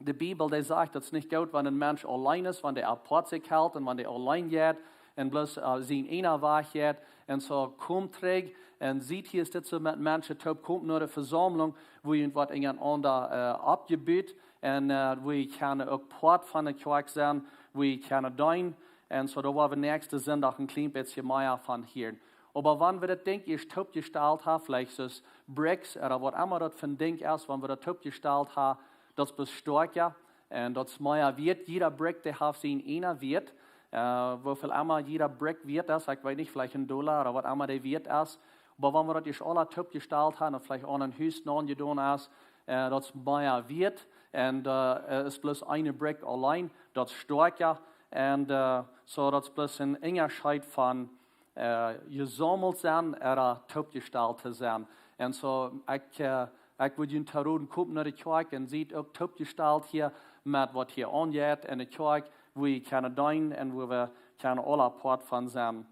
de Bibel, dee sajcht, daut es nich goot, wan een Mensch auleen es, wan dee apoat sikj helt un wan dee auleen jeit un bloos, äh, sien eena Wajch jeit. Un soo, komt trigj un siet hia, es dit soo met Menschen toop, komt no de Vesaumlunk, wua jie woaren enjenaunda, äh, oppjebut un, äh, wua jie kjennen uk Poat von de Kjoakj sennen, wua jie kjennen deenen. Un soo, doa woa wie näakjsten Sindach een kjlien bät mea von hieren. Oba wan wie daut Dinkj ieescht toopjestalt haben, veleicht soo aus bricks ooda waut emma daut fa een Dinkj es, wan wie daut toopjestalt haben, daut es bloos stoakja un daut es mea wieet. Jieda brick, dee haft sien eena Wieet. Äh, woo väl emma jieda brick wieet es, ekj weet nich, veleicht een Dolla ooda waut emma dee wieet es. Oba wan wie daut ieescht aula toopjestalt haben un veleicht aun een Hus nopp jedonen es, äh, daut es mea wieet. Un, äh, es bloos eene brick auleen, daut es stoakja. Un, äh, soo, daut es bloos een Unjascheet von, äh, jesaumelt sennen ooda toopjestalt to sennen. Un soo, ekj, äh, ekj wudd junt roden, komt no de Kjoakj un siet uk toopjestalt hia met waut hia aunjeit enne Kjoakj, wua jie kjennen deenen un wua wie kjennen aula Poat von sennen.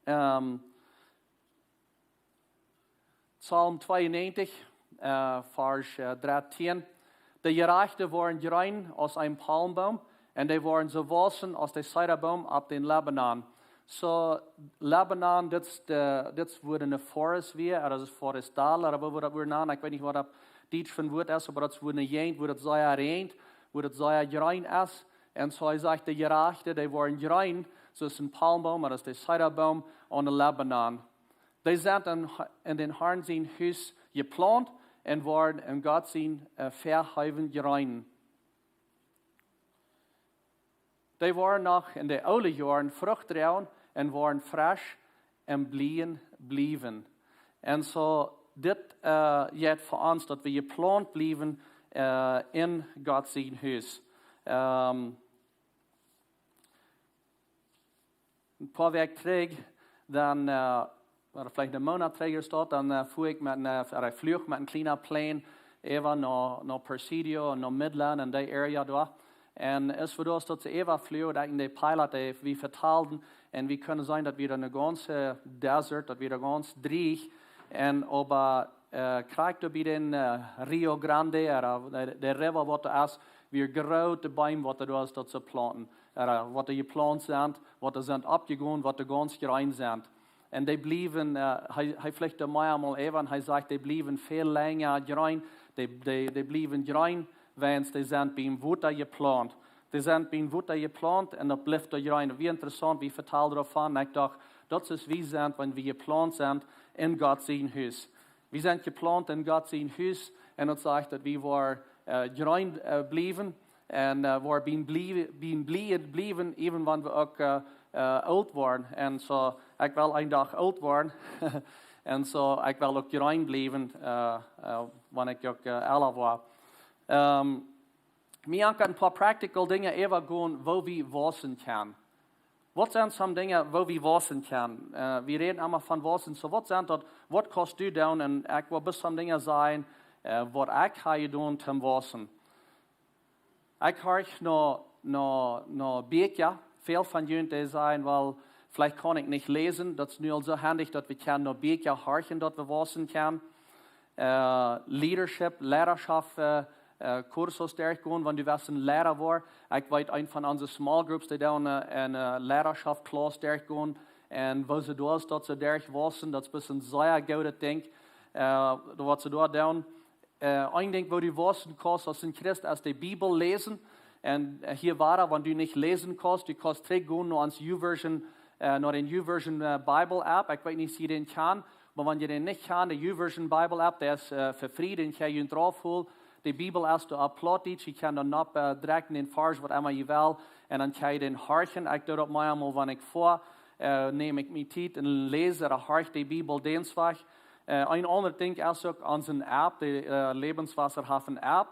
Ähm, Psalm tweeunnegentig, äh, Varsch, äh, drettieen. De Jerajchte woaren jreen aus een Palmboom, un dee woaren soo wausen aus de Zedaboom opp dän Libanon. Soo, Libanon, dit es de, dit es wua de forest wia, ooda daut es forestal, ooda woo wie daut wudden nanen. Ekj weet nich, waut opp Dietsch fa een Wuat es, oba daut es wua eene Jäajent, wua daut sea räajent, wua daut sea jreen es. Un soo, hee sajcht, de Jerajchte, dee woaren jreen, soo aus een Palmboom, ooda aus de Zedaboom aun de Libanon. Dee sent en, en dän Harn sien Hus jeplaunt un woaren en Gott sien, äh, Väahäwen jreen. Dee woaren noch en de oole Joaren Frucht droagen un woaren fresch un blieejen bliewen. Un soo, dit, äh, jeit fa ons, daut wie jeplaunt bliewen, äh, en Gott sien Hus. Ähm, een poa Wäakj trigj, dan, äh, Ooda veleicht een Moonat trigj es daut, dan äh, fua ekj met een, äh, ooda ekj fleeg met een kjlienen Plane äwa no, no Presidio un no Midland un dee Area doa. Un es fa daut, daut see äwa fleeg, daut ekj un de Pilot, dee, wie vetalden, un wie kunnen seenen, daut wia een gaunza Desert, daut wia gaunz drieech, un oba äh, krakjt doa bie dän äh, Rio Grande, ooda de, de River, waut doa es, wia groote Beem, waut doa es, daut see plaunten, ooda waut doa jeplaunt sent, waut doa sent oppjegonen, waut doa gaunz jreen sent. Un dee bliewen, äh, hee, hee fleegt doa meamol äwa un hee sajcht, dee bliewen väl lenja jreen, dee, dee, dee bliewen jreen, wiels dee sent biem Wota jeplaunt. Dee sent biem Wota jeplaunt un daut blift doa jreen. Wia interessaunt, wie vetalden doavon. Un ekj docht, daut es, wie sent, wan wie jeplaunt sent en Gott sien Hus. Wie sent jeplaunt en Gott sien Hus un daut sajcht, daut wie woaren äh, jreen äh, bliewen un äh, woaren biem blie-, biem blie-, bliewen, even wan wie uk äh, äh, oolt woaren. Un soo, ekj well een Dach oolt woaren. Un soo, ekj well uk jreen bliewen, äh, äh, wan ekj uk äh, elra woa. Ähm, mie ankjat een poa practical Dinja äwagonen, woo wie wausen kjennen. Waut sent some Dinja, woo wie wausen kjennen? Äh, wie räden emma von wausen, soo waut sent daut, waut kaust du doonen? Un ekj well bloos some Dinja sajen, äh, waut ekj hab jedonen toom wausen. Ekj horch no, no, no Bieekja. Väl von junt, dee sajen, well, veleicht kaun ekj nich läsen. Daut es nu aul soo hendich, daut wie kjennen no Bieekja horchen, daut wie wausen kjennen. Äh, Leadership, Leidaschoft, äh, äh, Kursus derchgonen, wan du west een Leida woaren. Ekj weet, een von onse small groups, dee doonen äh, een äh, Leidaschoft Class derchgonen. Un woo see doa es, daut see derchwausen, daut es een sea goodet Dinkj. Äh, waut see doa doonen, äh, een Dinkj, woo du wausen kaust aus een Christ, es de Bibel läsen. Un äh, hia wada, wan du nich läsen kaust, du kaust trigjgonen no ons YouVersion, äh, no dän YouVersion äh, Bible App. Ekj weet nich, aus jie dän kjanen, oba wan jie dän nich kjanen, de YouVersion Bible App, dee es äh, fa free, dän kjenn jie drauf holen. De Bibel es doa opp Plautdietsch, jie kjennen doa nopp äh, drekjen dän Varsch, waut emma jie wellen. Un dan kjenn jie dän horchen. Ekj doo daut meamol, wan ekj foa, äh, neem ekj mie Tiet un läs ooda horch de Bibel dän Wajch. Äh, een aundret Dinkj es uk onse App, de äh, Lebenswasserhafen App.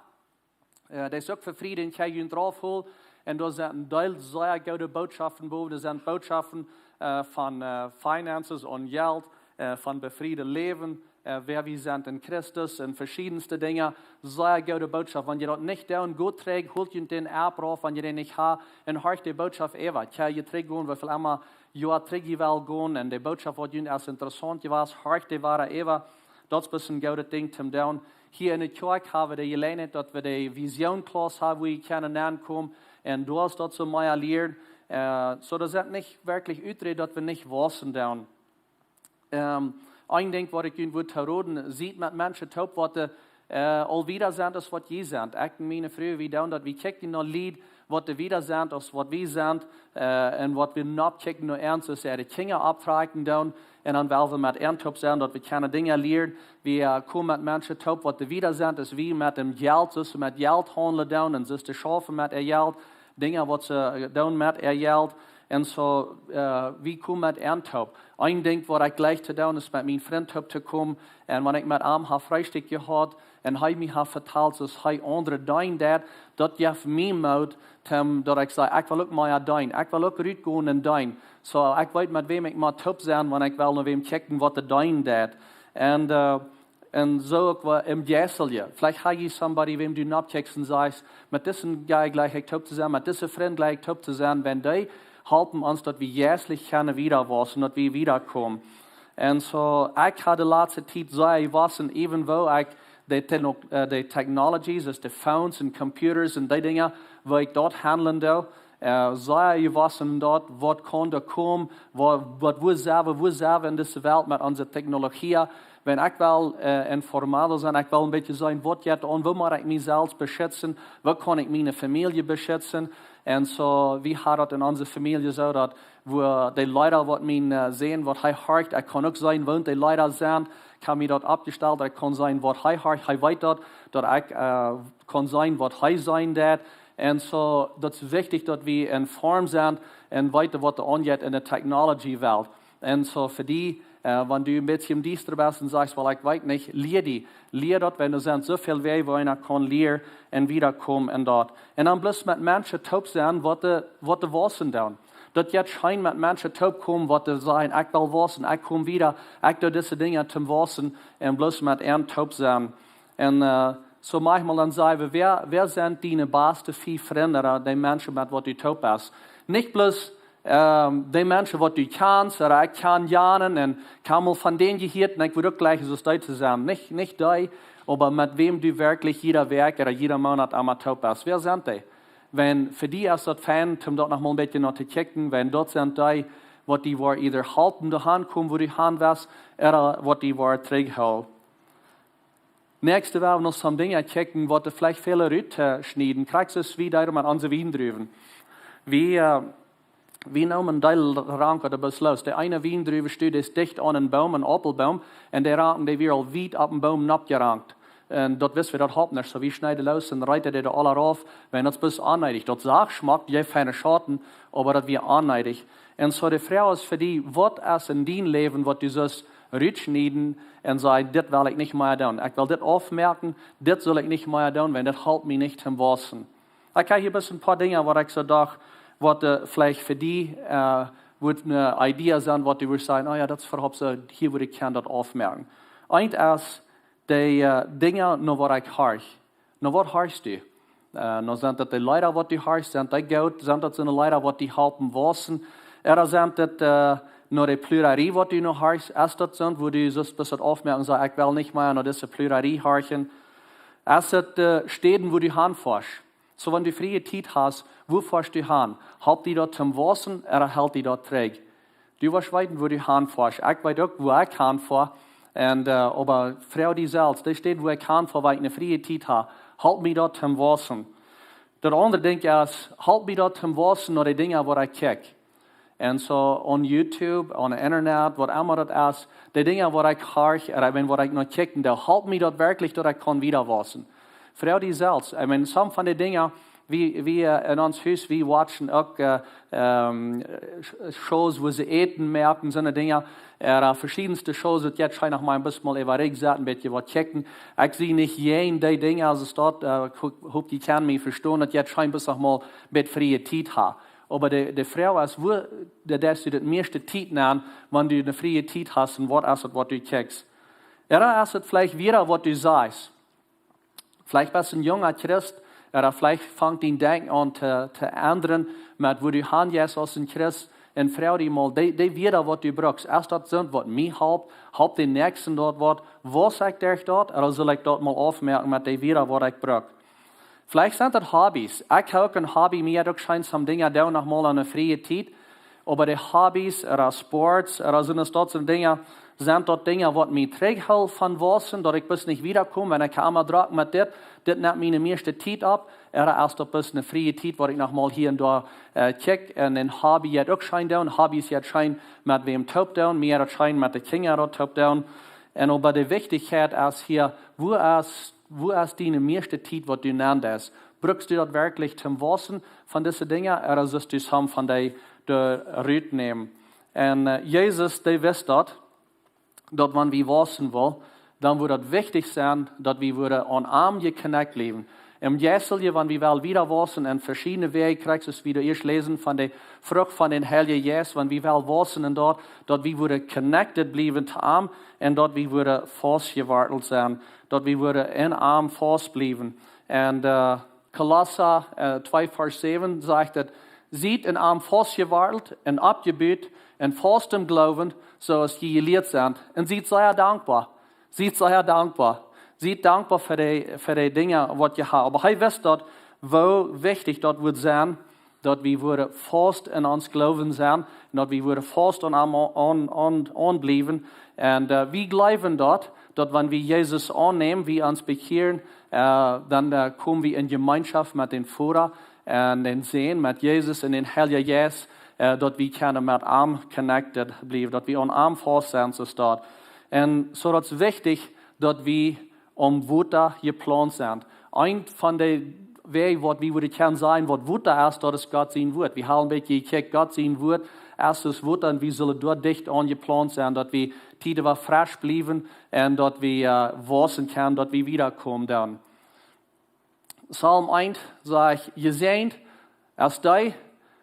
Äh, dee es uk fa free, dän kjenn jie drauf holen. Un doa sent een Deel sea goode Bootschoften bowen. Doa sent Bootschoften äh, von äh, Finances un Jelt, äh, von befriedet Läwen, äh, wäa wie sent en Christus un veschiedenste Dinja. Sea goode Bootschoft. Wan jie daut nich doonen, got trigj, holt junt dän App rauf, wan jie dän nich haben, un horcht de Bootschoft äwa. Kjenn jie trigjgonen, woo väl emma Joa trigj jie wellen gonen, un de Bootschoft, waut junt es interessaunt jewast, horcht dee wada äwa. Daut es een goodet Dinkj toom doonen. Hia en de Kjoakj hab wie de Jeläajenheit, daut wie de Vision Class haben, wua jie kjennen aunkomen. Un doa es daut soo mea lieren. Äh, soo, daut es nich werkjlich uträd, daut wie nich wausen doonen. Ähm, een Dinkj, waut ekj junt wudd roden, siet met Menschen toop, waut de, äh, aul wieda sent aus waut jie sent. Ekj un miene Fru, wie doonen daut, wie kjikjen no Lied, waut de wieda sent aus waut wie sent, äh, un waut wie nopp kjikjen no an, soo aus äare Kjinja opptrakjen doonen. Un dan well wie met an toop sennen, daut wie kjennen Dinja lieren. Wie äh, komen met Menschen toop, waut de wieda sent aus wie, met däm Jelt, soo aus see met Jelt haundlen doonen un soo aus see schaufen met äa Jelt, Dinja, waut see äh, doonen met äa Jelt. Un soo, äh, wie komen met an toop. Een Dinkj, waut ekj jleich to doonen, es met mienen Frint toop to komen. Un wan ekj met am hab Freestikj jehaut un hee mie haft vetalt, soo aus hee aundre deenen deed, daut jeft mie Moot, toom, daut ekj saj, ekj well uk mea deenen. Ekj well uk rutgonen un deenen. Soo, ekj weet, met wäm ekj mott toop sennen, wan ekj well no wäm kjikjen, waut dee deenen deit. Un äh, un soo uk wada em Jeistelje. Veleicht hab jie somebody, wäm du nopp kjikjst un sajchst, met disen guy jleich ekj toop to sennen, met disen Frint jleich ekj toop to sennen, wan dee halpen ons, daut wie jeistlich kjennen wieda wausen, daut wie wieda komen. Un soo, ekj hab de latste Tiet sea jewausen, even woo ekj de, Techno- äh, de technologies, aus de phones un computers un dee Dinja, woo ekj daut handlen doo, äh, sea jewausen en daut, waut kaun doa komen, waut, waut, wua sent wie, wua sent wie en dise Welt met onse Technologie. Wan ekj well äh, informado sennen, ekj well een bät seenen, waut jeit aun, woo mott ekj mie selfst beschitzen, woo kaun ekj miene Famielje beschitzen. Un soo, wie haben daut en onse Famielje soo, daut wua de Leida, waut mie äh, seenen, waut hee horcht, ekj kaun uk seenen, woo de Leida sent, ekj hab mie daut oppjestalt, daut ekj kaun seenen, waut hee horcht, hee weet daut, daut ekj äh, kaun seenen, waut hee seenen deit. Un soo, daut es wichtich, daut wie informed sent un weeten, waut doa aunjeit en de technology Welt. Un soo fa die, äh, wan du een bät em Diestren best un sajchst, well, ekj weet nich, lia die, lia daut, wan doa sent soo väl Wäaj, woo eena kaun lieren un wieda komen en daut. Un dan bloos met Menschen toop sennen, waut de, waut de wausen doonen. Daut jeit scheen met Menschen toopkomen, waut dee sajen: "Ekj well wausen, ekj kom wieda, ekj doo dise Dinja toom wausen", un bloos met an toop sennen. Un äh, soo maunchmol dan saj wie: "Wäa, wäa sent diene baste fief Frind, ooda dee Menschen, met waut du toop best?" Nich bloos ähm, dee Menschen, waut du kjanst, ooda ekj kjan janen, un ekj hab mol von dän jehieet, un ekj wudd uk jlikj soo aus dee to sennen. Nich, nich dee, oba met wäm du werkjlich jieda Wäakj ooda jieda Moonat emma toop best. Wäa sent dee? Wan fa die es daut fein, om daut noch mol een bät no to kjikjen, wan daut sent dee, waut die woaren either halpen doahan komen, wua du han west, ooda waut die woaren trigjhoolen. Näakjste well wie noch some Dinja kjikjen, waut veleicht väl rut schnieden. Krakjt soo aus wie doonen met onse Wiendruwen. Wie, äh, wie neemen een Deel Rank ooda Besloos. De eene Wiendruwestud es dicht aun een Boom, een Aupelboom, un de Ranken, dee wieren aul wiet opp dän Boom nopp jerankt. Un daut wisten wie, daut holp nich. Soo, wie schnieden loos un reeten dee aula rauf, wiels daut es bloos onneedich. Daut sach schmock, jeef feine Schauten, oba daut wia onneedich. Un soo de Froag es fa die: Waut es en dien Läwen, waut du sust rut schnieden un sajen: "Dit well ekj nich mea doonen. Ekj well dit aufmoaken, dit saul ekj nich mea doonen, wiels dit halpt mie nich toom wausen." Ekj hab hia bloos een poa Dinja, waut ekj soo docht, waut äh, veleicht fa die äh, wudd eene Idee sennen, waut du wurscht sajen: "Oh jo, daut es äwahaupt soo, hia wudd ekj kjennen daut aufmoaken." Eent es de äh, Dinja, no waut ekj horch. No waut horchst du? Äh, no sent daut de Leeda, waut du horchst, sent dee goot, sent daut soone Leeda, waut die halpen wausen? Ooda sent daut äh, no de Pludrerie, waut du no horchst? Es daut soont, wua du sust bloos daut aufmoaken un sajen: "Ekj well nich mea no dise Pludrerie horchen"? Es daut äh, Städen, wua du han foascht? Soo, wan du frie Tiet hast, wua foascht du han? Halpt die daut toom wausen, ooda helt die daut trigj? Du woascht weeten, wua du han foascht. Ekj weet uk, wua ekj han foa. Un äh, oba froag die selfst: De Städ, wua ekj han foa, wan ekj ne frie Tiet hab, halpt mie daut toom wausen? Daut aundre Dinkj es: Halpt mie daut toom wausen no de Dinja, waut ekj kjikj? Un soo aun YouTube, aun Internet, waut emma daut es, de Dinja, waut ekj horch, ooda ekj meen, waut ekj no kjikj, dee halpt mie daut werkjlich, daut ekj kaun wieda wausen? Froag die selfst. Ekj meen, some von de Dinja, wie, wie äh, en ons Hus, wie watchen uk äh, ähm, Sh- Shows, wua see Äten moaken, soone Dinja. Ooda äh, veschiedne Shows, daut jeit scheen noch mol een bät mol äwa Rigj setten, een bät waut kjikjen. Ekj sie nich jäajen dee Dinja, aus daut, äh, ekj ho- hop, jie kjennen mie vestonen, daut jeit scheen bloos noch mol een bät frie Tiet ha. Oba de, de Froag es, wua, daut es du daut mieeschte Tiet nanen, wan du ne frie Tiet hast, un waut es daut, waut du kjikjst? Ooda es daut veleicht wada, waut du sajchst? Veleicht best du een junga Christ, ooda veleicht fangt dien Denkjen aun to, to endren, met wua du han jeist aus een Christ. Un froag die mol, de, de Wieed, waut du brukst, es daut soont, waut mie halpt, halpt dän Näakjsten daut waut, waus ekj derch daut, ooda saul ekj daut mol aufmoaken met de Wieed, waut ekj bruk? Veleicht sent daut Hobbys. Ekj hab uk een Hobby, mie jeit uk scheen, some Dinja doonen noch mol aun ne frie Tiet. Oba de Hobbys, ooda Sports, ooda soone, daut soone Dinja, sent daut Dinja, waut mie trigjhoolen von wausen, daut ekj bloos nich wieda kom, wan ekj emma drock met dit, dit nemt mie de mieeschte Tiet opp, ooda es daut bloos ne frie Tiet, waut ekj noch mol hia un doa äh, kjikj, un een Hobby jeit uk scheen doonen, Hobbys jeit scheen met wäm toop doonen, mie jeit daut scheen met de Kjinja daut toop doonen. Un oba de Wichtichkjeit es hia, wua es, wua es diene mieeschte Tiet, waut du nanen deist? Brukst du daut werkjlich toom wausen von dise Dinja, ooda sust du some von dee doa rut nämen? Un äh, Jesus, dee wist daut, daut wan wie wausen wellen, dan wudd daut wichtich sennen, daut wie wudden aun am jeconnect bliewen. Em Jeistlichen, wan wie wellen wieda wausen en veschiedne Wäaj, krakjt soo aus wie doa ieescht läsen von de Frucht von dän Heiljen Jeist, wan wie wellen wausen en daut, daut wie wudden connected bliewen to am un daut wie wudden faustjewartelt sennen, daut wie wudden en am faust bliewen. Un äh, Kolossa äh, twee Varsch säwen sajcht et: "Siet en am faustjewartelt un oppjebut en faustem Gloowen, soo aus jie jelieet sent. Un siet sea dankboa." Siet sea dankboa. Siet dankboa fa de, fa de Dinja, waut jie haben. Oba hee wist daut, woo wichtich daut wudd sennen, daut wie wudden faust en ons Gloowen sennen, un daut wie wudden faust aun am aun, aun, aun bliewen. Un äh, wie jleewen daut, daut wan wie Jesus aunnämen, wie ons bekjieren, äh, dan äh, komen wie en Jemeenschoft met dän Voda un dän Sän, met Jesus un dän Heiljen Jeist, äh, daut wie kjennen met am connected bliewen, daut wie aun am faust sent, soo aus daut. Un soo daut es wichtich, daut wie aum Wota jeplaunt sent. Eent von de Wäaj, waut wie wudden kjennen sajen, waut Wota es, daut es Gott sien Wuat. Wie haben een bät jekjikjt, Gott sien Wuat es daut Wota, un wie sellen doa dicht aun jeplaunt sennen, daut wie Tieden waut fresch bliewen un daut wie äh, wausen kjennen, daut wie wieda komen dan. Psalm eent sajcht: "Jesäajent es dee,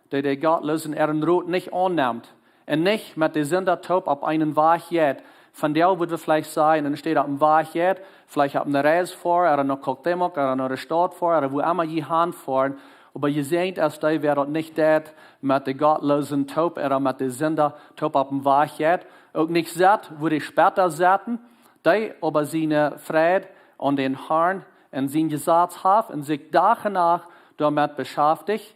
dee de Gottloosen äaren Rot nich aunnemt un nich met de Sinda toop opp eenen Wajch jeit. Vondoag wudd wie veleicht sajen, enne Städ opp eenen Wajch jeit, veleicht opp eene Reis foat, ooda no Cuauhtémoc, ooda no de Staut foat, ooda wua emma jie han foaren. Oba jie seenen, aus dee, wäa daut nich deit, met de Gottloosen toop, ooda met de Sinda toop opp eenen Wajch jeit, uk nich sett, wua de Spetta sitten, dee oba siene Freid aun dän Harn un sien Jesaz haft un sikj Dach un Nacht doamet beschäftigt,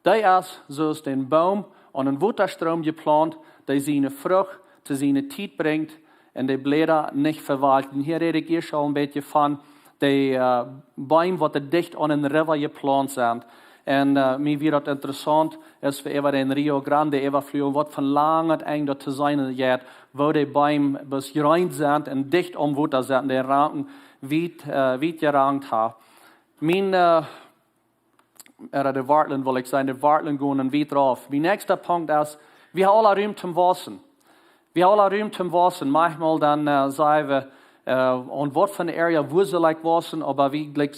dee es soo aus een Boom aun eenen Wotastroom jeplaunt, dee siene Frucht to siene Tiet brinjt un de Bläda nich vewalkjen. Hia räd ekj ieescht aul een bät von de, äh, Beem, waut doa dicht aun een River jeplaunt sent. Un, äh, mie wia daut interessaunt, aus wie äwa dän Rio Grande äwafluagen, waut fa een langet Enj daut to seenen jeit, wua de Beem bloos jreen sent un dicht aum Wota sent, dee Ranken wiet, äh, wiet jerankt haben. Mien, äh, ooda de Wartlen, well ekj sajen, de Wartlen gonen wiet rauf. Mien näakjsta Punkt es, wie haben aula Rum toom wausen. Wie haben aula Rum toom wausen. Maunchmol dan, äh, sajen wie, äh, aun waut fa eene Area wudd ekj wausen, oba wie, like,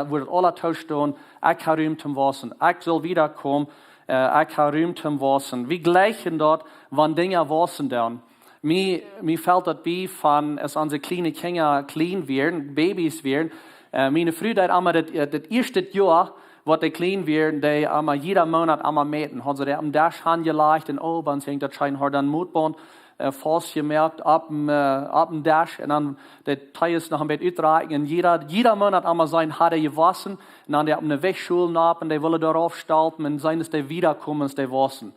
wudd aula toostonen, ekj hab Rum toom wausen. Ekj saul wieda komen, äh, ekj hab Rum toom wausen. Wie jlikjen daut, wan Dinja wausen dan. Mie, mie felt daut bie von, aus onse kjliene Kjinja kjlien wieren, Babys wieren. Äh, miene Fru deed emma daut, äh, daut ieeschte Joa, waut dee kjlien wieren, dee emma jieda Moonat emma mäten. Haud see dee oppem Desch hanjelajcht un oben, un see haud daut scheen, haud dan Mootbaunt, äh, faustjemoakt oppem, äh, oppem Desch. Un dan de Tees noch een bät utrakjen. Un jieda, jieda Moonat emma seenen, haud dee jewausen. Un dan dee opp eene Wajchschool nopp un dee wullen doarauf stalpen. Un seenen, aus dee wieda komen, aus dee wausen.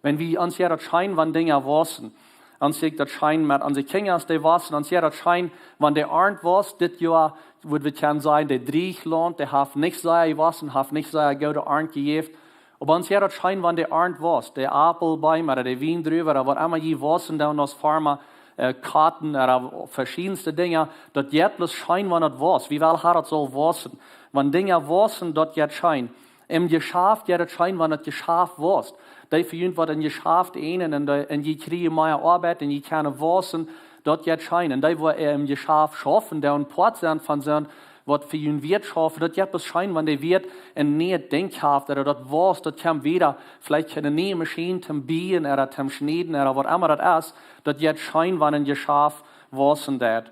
Wan wie, ons jeit daut scheen, wan Dinja wausen. Ons jeit daut scheen met onse Kjinja, aus dee wausen. Ons jeit daut scheen, wan de Arnt wausst. Dit Joa wudd wie kjennen sajen, de Drieechlaunt, dee haft nich sea jewausen, haft nich sea goode Arnt jejäft. Oba ons jeit daut scheen, wan de Arnt wausst. De Aupelbeem ooda de Wiendruwen ooda waut emma jie wausen doonen aus Farma, äh, Koten ooda veschiedne Dinja. Daut jeit bloos scheen, wan daut wausst. Wie wellen haben, daut saul wausen. Wan Dinja wausen, daut jeit scheen. Em Jeschaft jeit daut scheen, wan daut Jeschaft wausst. Dee von junt, waut em Jeschaft eenen un de, un jie kjrieen mea Oabeit un jie kjennen wausen, daut jeit scheen. Un dee, waut em Jeschaft schaufen, dee een Poat sent von sent, waut fa junt Wieet schaufen, daut jeit bloos scheen, wan dee Wieet een nieet Dinkj haft, ooda daut wausst, daut kjemt wieda, veleicht eene niee Maschien toom bieejen ooda toom schnieden ooda waut emma daut es, daut jeit scheen, wan em Jeschaft wausen deit.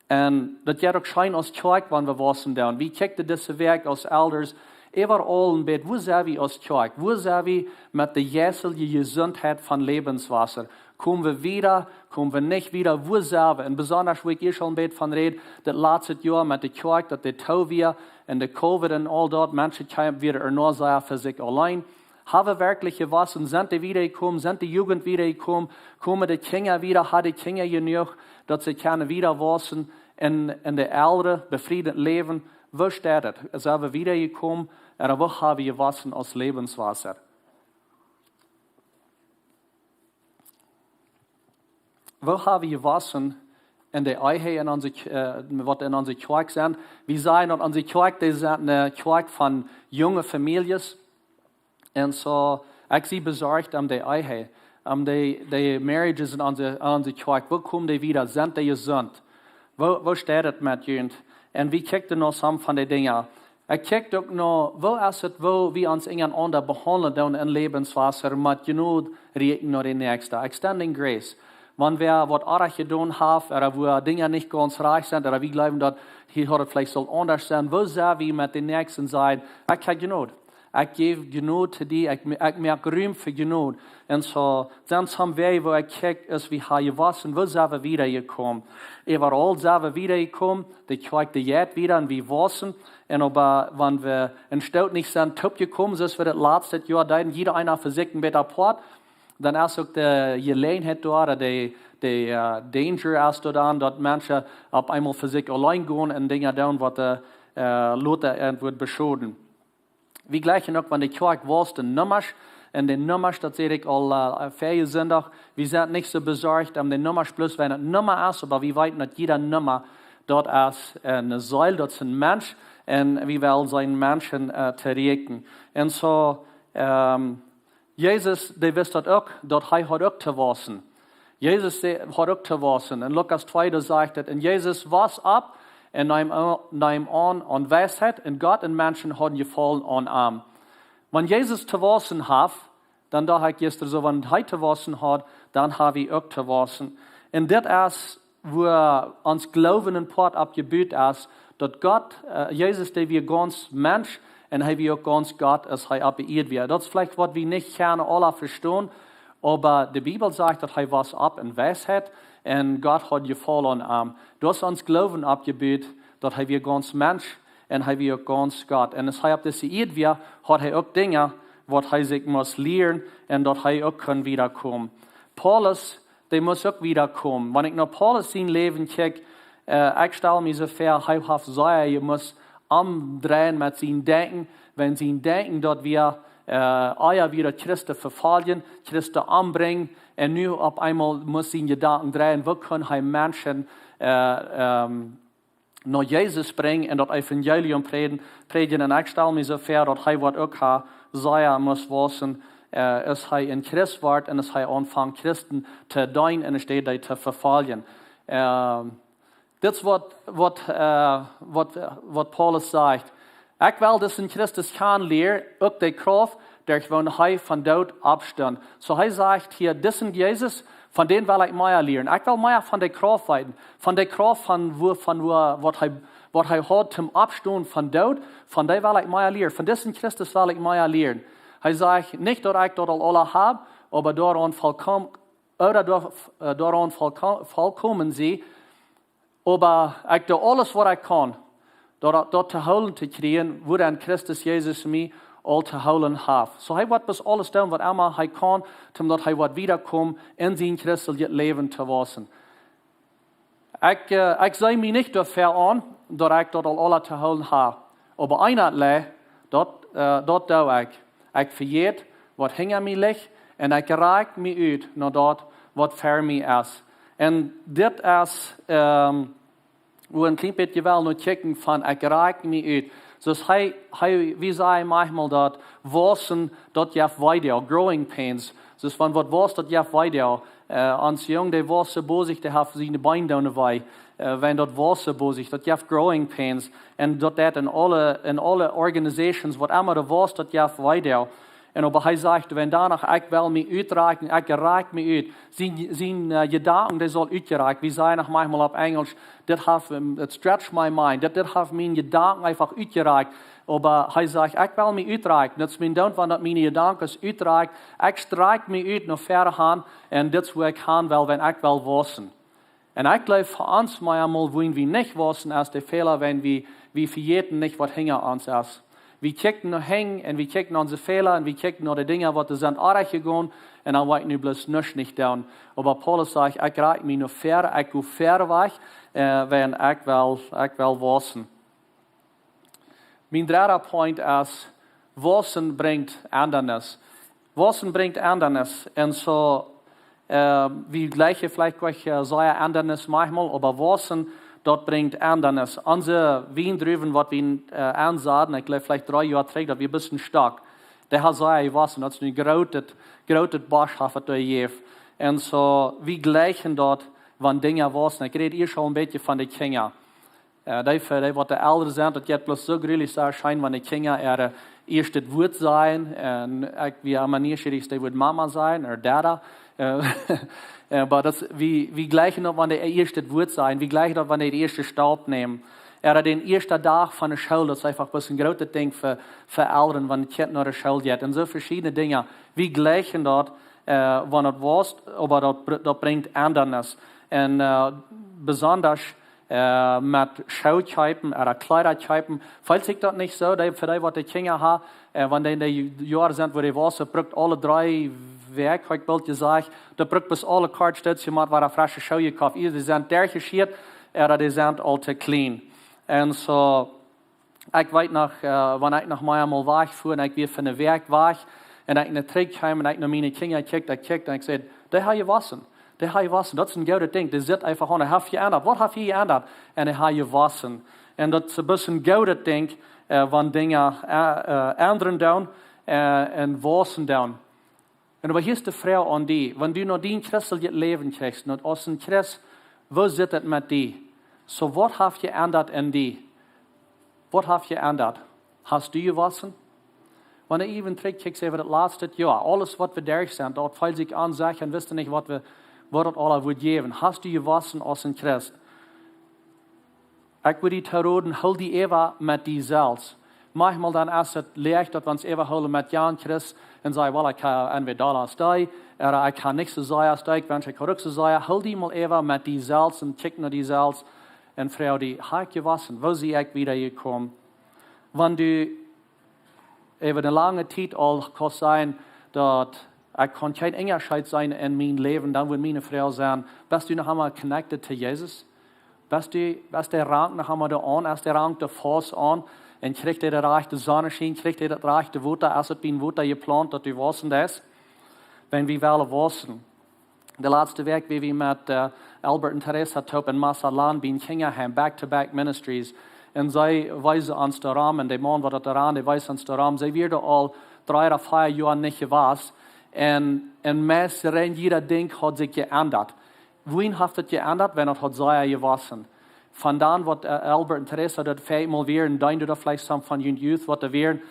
Un daut jeit uk scheen aus Kjoakj, wan wie wausen doonen. Wie kjikjten dise Wäakj aus Elders äwaraul een bät, wua sent wie aus Kjoakj? Wua sent wie met de jeistelje Jesuntheit von Läwenswota? Komen wie wieda? Komen wie nich wieda? Wua sent wie? Un besonda, wua ekj ieescht aul een bät von räd, daut latste Joa met de Kjoakj, daut dee too wia, un de Covid un aul daut, Menschen kjeemen wieda no sea fa sikj auleen. Haben wie werkjlich jewausen? Sent dee wieda jekomen? Sent de Jugend wieda jekomen? Komen de Kjinja wieda? Haben de Kjinja jenuach, daut see kjennen wieda wausen en, en de Elren befriet läwen? Woo steit et? Sent wie wieda jekomen? Un woo haben wie jewausen aus Läwenswota? Woo haben wie jewausen en de Ehe, en onse Kj-, äh, waut en onse Kjoakj sent? Wie sajen, daut onse Kjoakj, dee sent eene Kjoakj von junge Famieljes. Un soo, ekj sie besorcht om de Ehe, om de, de Marriages en onse, en onse Kjoakj. Woo komen dee wieda? Sent dee jesunt? Woo, woo steit et met junt? Un wie kjikjten no some von de Dinja. Ekj kjikj uk no, woo es et, woo wie ons unjarenaunda behaundlen doonen en Läwenswota, met Jnod räakjnen no de Näakjste. Extending grace. Wan wäa waut oajch jedonen haft, ooda wua Dinja nich gaunz rajcht sent, ooda wie jleewen, daut hia haud et veleicht sult aundasch sennen, woo sent wie met de Näakjsten, sajen: "Ekj hab Jnod. Ekj jäw Jnod to die, ekj, ekj moak Rum fa Jnod." Un soo, sent some Wäaj, woo ekj kjikj, es wie haben jewausen, woo sent wie wieda jekomen? Äwaraul sent wie wieda jekomen, de Kjoakj, dee jeit wieda un wie wausen. Un oba, wan wie en Stoot nich sent toop jekomen, soo aus wie daut latste Joa deeden, jieda eena fa sikj een bät apoat, dan es uk de Jeläajenheit doa, de, de, äh, danger es doa dan, daut Menschen opp eemol fa sikj auleen gonen un Dinja doonen, waut, äh, äh, lota an woat beschoden. Wie jlikjen uk, wan de Kjoakj wausst en Nummasch, un de Nummasch, daut säd ekj aul, äh, väajen Sindach, wie sent nich soo besorcht om de Nummasch, bloos wiels et Numma es, oba wie weeten, daut jieda Numma, daut es, äh, eene Seel, daut es een Mensch, un wie wellen sennen Menschen, äh, to räakjnen. Un soo, ähm, Jesus, dee wist daut uk, daut hee haud uk to wausen. Jesus, dee haud uk to wausen. En Lukas twee, doa sajcht et: "Un Jesus wos opp un neem, neem aun aun Weisheit, un Gott un Menschen hauden Jefaulen aun am." Wan Jesus to wausen haft, Dan docht ekj jistren soo, wan hee to wausen haud, dan ha wie uk to wausen. Un dit es, wua ons Gloowen en Poat opp jebut es, daut Gott, äh, Jesus, dee wia gaunz Mensch un hee wia uk gaunz Gott, aus hee opp de Ieed wia. Daut es veleicht waut wie nich kjennen aula vestonen, oba de Bibel sajcht, daut hee wauss opp en Weisheit un Gott haud Jefaulen aun am. Daut es ons Gloowen opp jebut, daut hee wia gaunz Mensch un hee wia uk gaunz Gott. Un aus hee opp dise Ieed wia, haud hee uk Dinja, waut hee sikj must lieren un daut hee uk kunn wiedakomen. Paulus, dee must uk wiedakomen. Wan ekj no Paulus sien Läwen kjikj, äh, ekj stal mie soo väa, hee haft sea, jie must omdreien met sien Denkjen, wan sien Denkjen daut wia, äh, ea wia daut Christen vefoljen, Christen ombrinjen, un nu opp eemol must sien Jedanken dreien, woo kunn hee Menschen, äh, ähm, no Jesus brinjen un daut Evangelium prädjen, prädjen. Un ekj stal mie soo väa, daut hee waut uk ha, sea must wausen, äh, aus hee een Christ wort un aus hee aunfunk Christen to deenen un enne Städ dee to vefoljen. Ähm, dit es waut, waut, äh, waut, waut Paulus sajcht. Ekj well disen Christus kjanen lieren, uk de Krauft, derch woone hee von Doot oppstunt. Soo hee sajcht hia, disen Jesus, von dän well ekj mea lieren. Ekj well mea von de Krauft weeten. Von de Krauft von wua, von wua, waut hee, waut hee haud toom Oppstonen von Doot, von dee well ekj mea lieren. Von disen Christus well ekj mea lieren. Hee sajcht nich, daut ekj daut aul aula hab, oba doaraun volkom-, ooda doa-, äh, doaraun volko-, volkomen sie, oba ekj doo aules waut ekj kaun, daut, daut to hoolen to kjrieen, wua dan Christus Jesus mie aul to hoolen haft. Soo hee woat bloos aules doonen waut emma hee kaun, toom daut hee woat wiedakomen en sien christeljet Läwen to wausen. Ekj, äh, ekj see mie nich doafäa aun, daut ekj daut aul aula to hoolen ha. Oba eent, daut, äh, daut doo ekj. Ekj vejät, waut hinja mie licht, un ekj rakj mie ut no daut, waut ver mie es. Un dit es, ähm, wua een kjlien bät jewel no kjikjen von, ekj rakj mie ut. Soo aus hee, hee, wie sajen maunchmol daut, wausen, daut jeft Weedoag, growing pains. Soo aus wan waut waust, daut jeft Weedoag. Äh, ons Jung, dee waust soo bosich, dee haft siene Been doonen wee. Äh, wan daut waust soo bosich, daut jeft growing pains. Un daut deit en aule, en aule organizations, waut emma daut waust, daut jeft Weedoag. Un oba hee sajcht, wan doano, ekj well mie utrakjen, ekj rakj mie ut. Sien, sien, äh, Jedanken, dee saul utjerakjt. Wie sajen noch maunchmol opp Enjlisch, dit haft, ähm, it stretched my mind. Dit, dit haft miene Jedanken eefach utjerakjt. Oba hee sajcht, ekj well mie utrakjen. Daut es mien Doon, wan daut miene Jedanken utrakjt. Ekj strakj mie ut no wieda han. Un dit es wua ekj han well, wan ekj well wausen. Un ekj jleew, fa ons mau eemol, wua wie nich wausen, es de Fäla, wan wie, wie vejäten nich, waut hinja ons es. Wie kjikjen no hinjen un wie kjikjen no onse Fäla un wie kjikjen no de Dinja, waut doa sent oajch jegonen, un dan woa ekj nu bloos nuscht nich doonen. Oba Paulus sajcht, ekj rakj mie no wieda, ekj go wieda wajch, äh, wan ekj well, ekj well wausen. Mien dredda Punkt es, wausen brinjt Endanis. Wausen brinjt Endanis. Un soo, äh, wie jlikjen veleicht nich, äh, sea Endanis maunchmol, oba wausen, daut brinjt Endanis. Onse Wiendruwen, waut wie, äh, aunsaden, ekj jleew veleicht dree Joa trigj, daut wia een bät stock. Dee haud sea jewausen, daut es nu grootet, grootet Bosch haft daut doa jejäft. Un soo, wie jlikjen daut, wan Dinja wausen. Ekj räd ieescht aul een bät von de Kjinja. Äh, dee, fa dee, waut de Elren sent, daut jeit bloos soo jreslich soo scheen, wan de Kjinja äa ieeschtet Wuat sajen. Un ekj wia emma nieschierich, dee Wuat Mama sajen, ooda Dada. Äh, äh, oba daut es, wie, wie jlikjen daut, wan dee äa ieeschtet Wuat sajen. Wie jlikjen daut, wan dee dän ieeschten Stap nämen. Ooda dän ieeschten Dach von de School, daut es eefach bloos een grootet Dinkj fa, fa Elren, wan daut Kjint no de School jeit. Un soo veschiedne Dinja. Wie jlikjen daut, äh, wan daut waust, oba daut br-, daut brinjt Endanis. Un, äh, besonda äh, met Schoo kjeepen ooda Kjleeda kjeepen. Felt sikj daut nich soo, dee, fa dee, waut de Kjinja ha, äh, wan dee en de Joaren sent, wua dee wausen, brukt aule dree Wäakj, ha ekj boolt jesajcht, dee brukt bloos aule kort Stootje mol wada fresche Schoo jekoft. Ea dee sent derchjeschieet, ooda dee sent aul too kjlien. Un soo, ekj weet noch, äh, wan ekj noch mau eemol wajch fua, un ekj wia fa eene Wäakj wajch, un ekj no Hus kjeem, un ekj no miene Kjinja kjikjt, ekj kjikjt, un ekj säd, dee ha jewausen. Dee ha jewausen. Daut es een goodet Dinkj. Dee sitt eefach aun, dee haft jeendat. Waut haft hia jeendat? Un dee ha jewausen. Un daut es een bät een goodet Dinkj, äh, wan Dinja, äh, äh, endren doonen, äh, un wausen doonen. Un oba hia es de Froag aun die, wan du no dien christeljet Läwen kjikjst, no aus een Christ, woo sitt et met die? Soo, waut haft jeendat en die? Waut haft jeendat? Hast du jewausen? Wan du even trigjkjikjst äwa daut latste Joa, aules waut wie derch sent, daut feelt sikj aun, saj, un wist nich waut wie, waut daut aula wudd jäwen. Hast du jewossen aus een Christ? Ekj wudd die to roden, hool die äwa met die selfst. Maunchmol dan es et leicht daut wie ons äwa hoolen met jan Christ un sajen: "Well, ekj hab entwäda Dollars aus dee, ooda ekj hab nich soo sea aus dee, ekj wensch ekj haud uk soo sea." Hool die mol äwa met die selfst un kjikj no die selfst un froag die: "Hab ekj jewossen? Woo sie ekj wieda jekomen?" Wan du äwa eene lange Tiet aul kaust seenen daut ekj kaun kjeen Unjascheet seenen en mien Läwen, dan wudd miene Froag sennen: Best du noch emol connected to Jesus? Best du, best de Rank noch emol doa aun, es de Rank doa faust aun? Un kjricht dee daut rajchte Sonnenschien, kjricht dee daut rajchte Wota, es et bie Wota jeplaunt daut du wossen deist? Wan wie wellen wossen. De latste Wäakj wia wie met, äh, Albert un Teresa toop en Mazatlan bie een Kjinjaheim, Back to Back Ministries. Un see weesen ons doa rom, un de Maun waut doa rom, dee wees ons doa rom. See wieren aul dree ooda vea Joa nich jewast. Un, un meist rein jieda Dinkj haud sikj jeendat. Wuarom haft et jeendat? Wiels et haud sea jewossen. Von dan waut, äh, Albert un Teresa daut väamol wieren, dan deed daut veleicht some von june Youth waut doa wieren.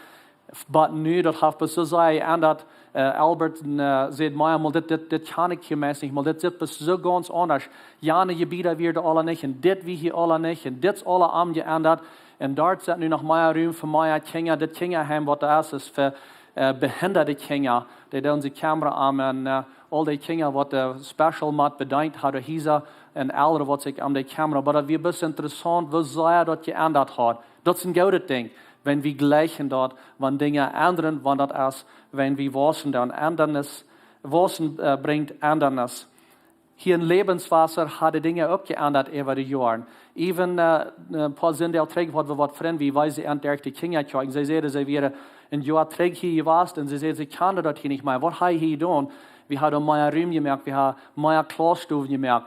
Oba nu, daut haft soo sea jeendat. Äh, Albert, äh, säd mie emol: "Dit, dit, dit kaun ekj hia meist nich mea. Dit sitt soo gaunz aundasch. Jane Jebieda wieren aula nich, un dit wia hia aula nich, un dit es aula aunjeendat. Un doa es nu noch mea Rum fa mea Kjinja. Dit Kjinjaheim waut doa es, es fa, äh, behindade Kjinja." Dee doonen sikj kjemren om, un, äh, aul dee Kjinja waut, äh, special met bedeent hauden, Hiesa un Elren waut sikj om dee kjemren. Oba daut wia bloos interessaunt, woo sea daut jeendat haud. Daut es een goodet Dinkj, wan wie jlikjen daut, wan Dinja endren, wan daut es, wan wie wossen, dan Endanis, wossen, äh, brinjt Endanis. Hia en Lebenswasser hauden Dinja uk jeendat äwa de Joaren. Even, äh, een poa Sindach trigj haud wie waut Frind, wie wiesen an derch de Kjinja kjikjen. See säden, see wieren een Joa trigj hia jewast un see säden, see kjanen daut hia nich mea. Waut hab jie hia jedonen? Wie haben mea Rum jemoakt, wie haben mea Klausstowen jemoakt.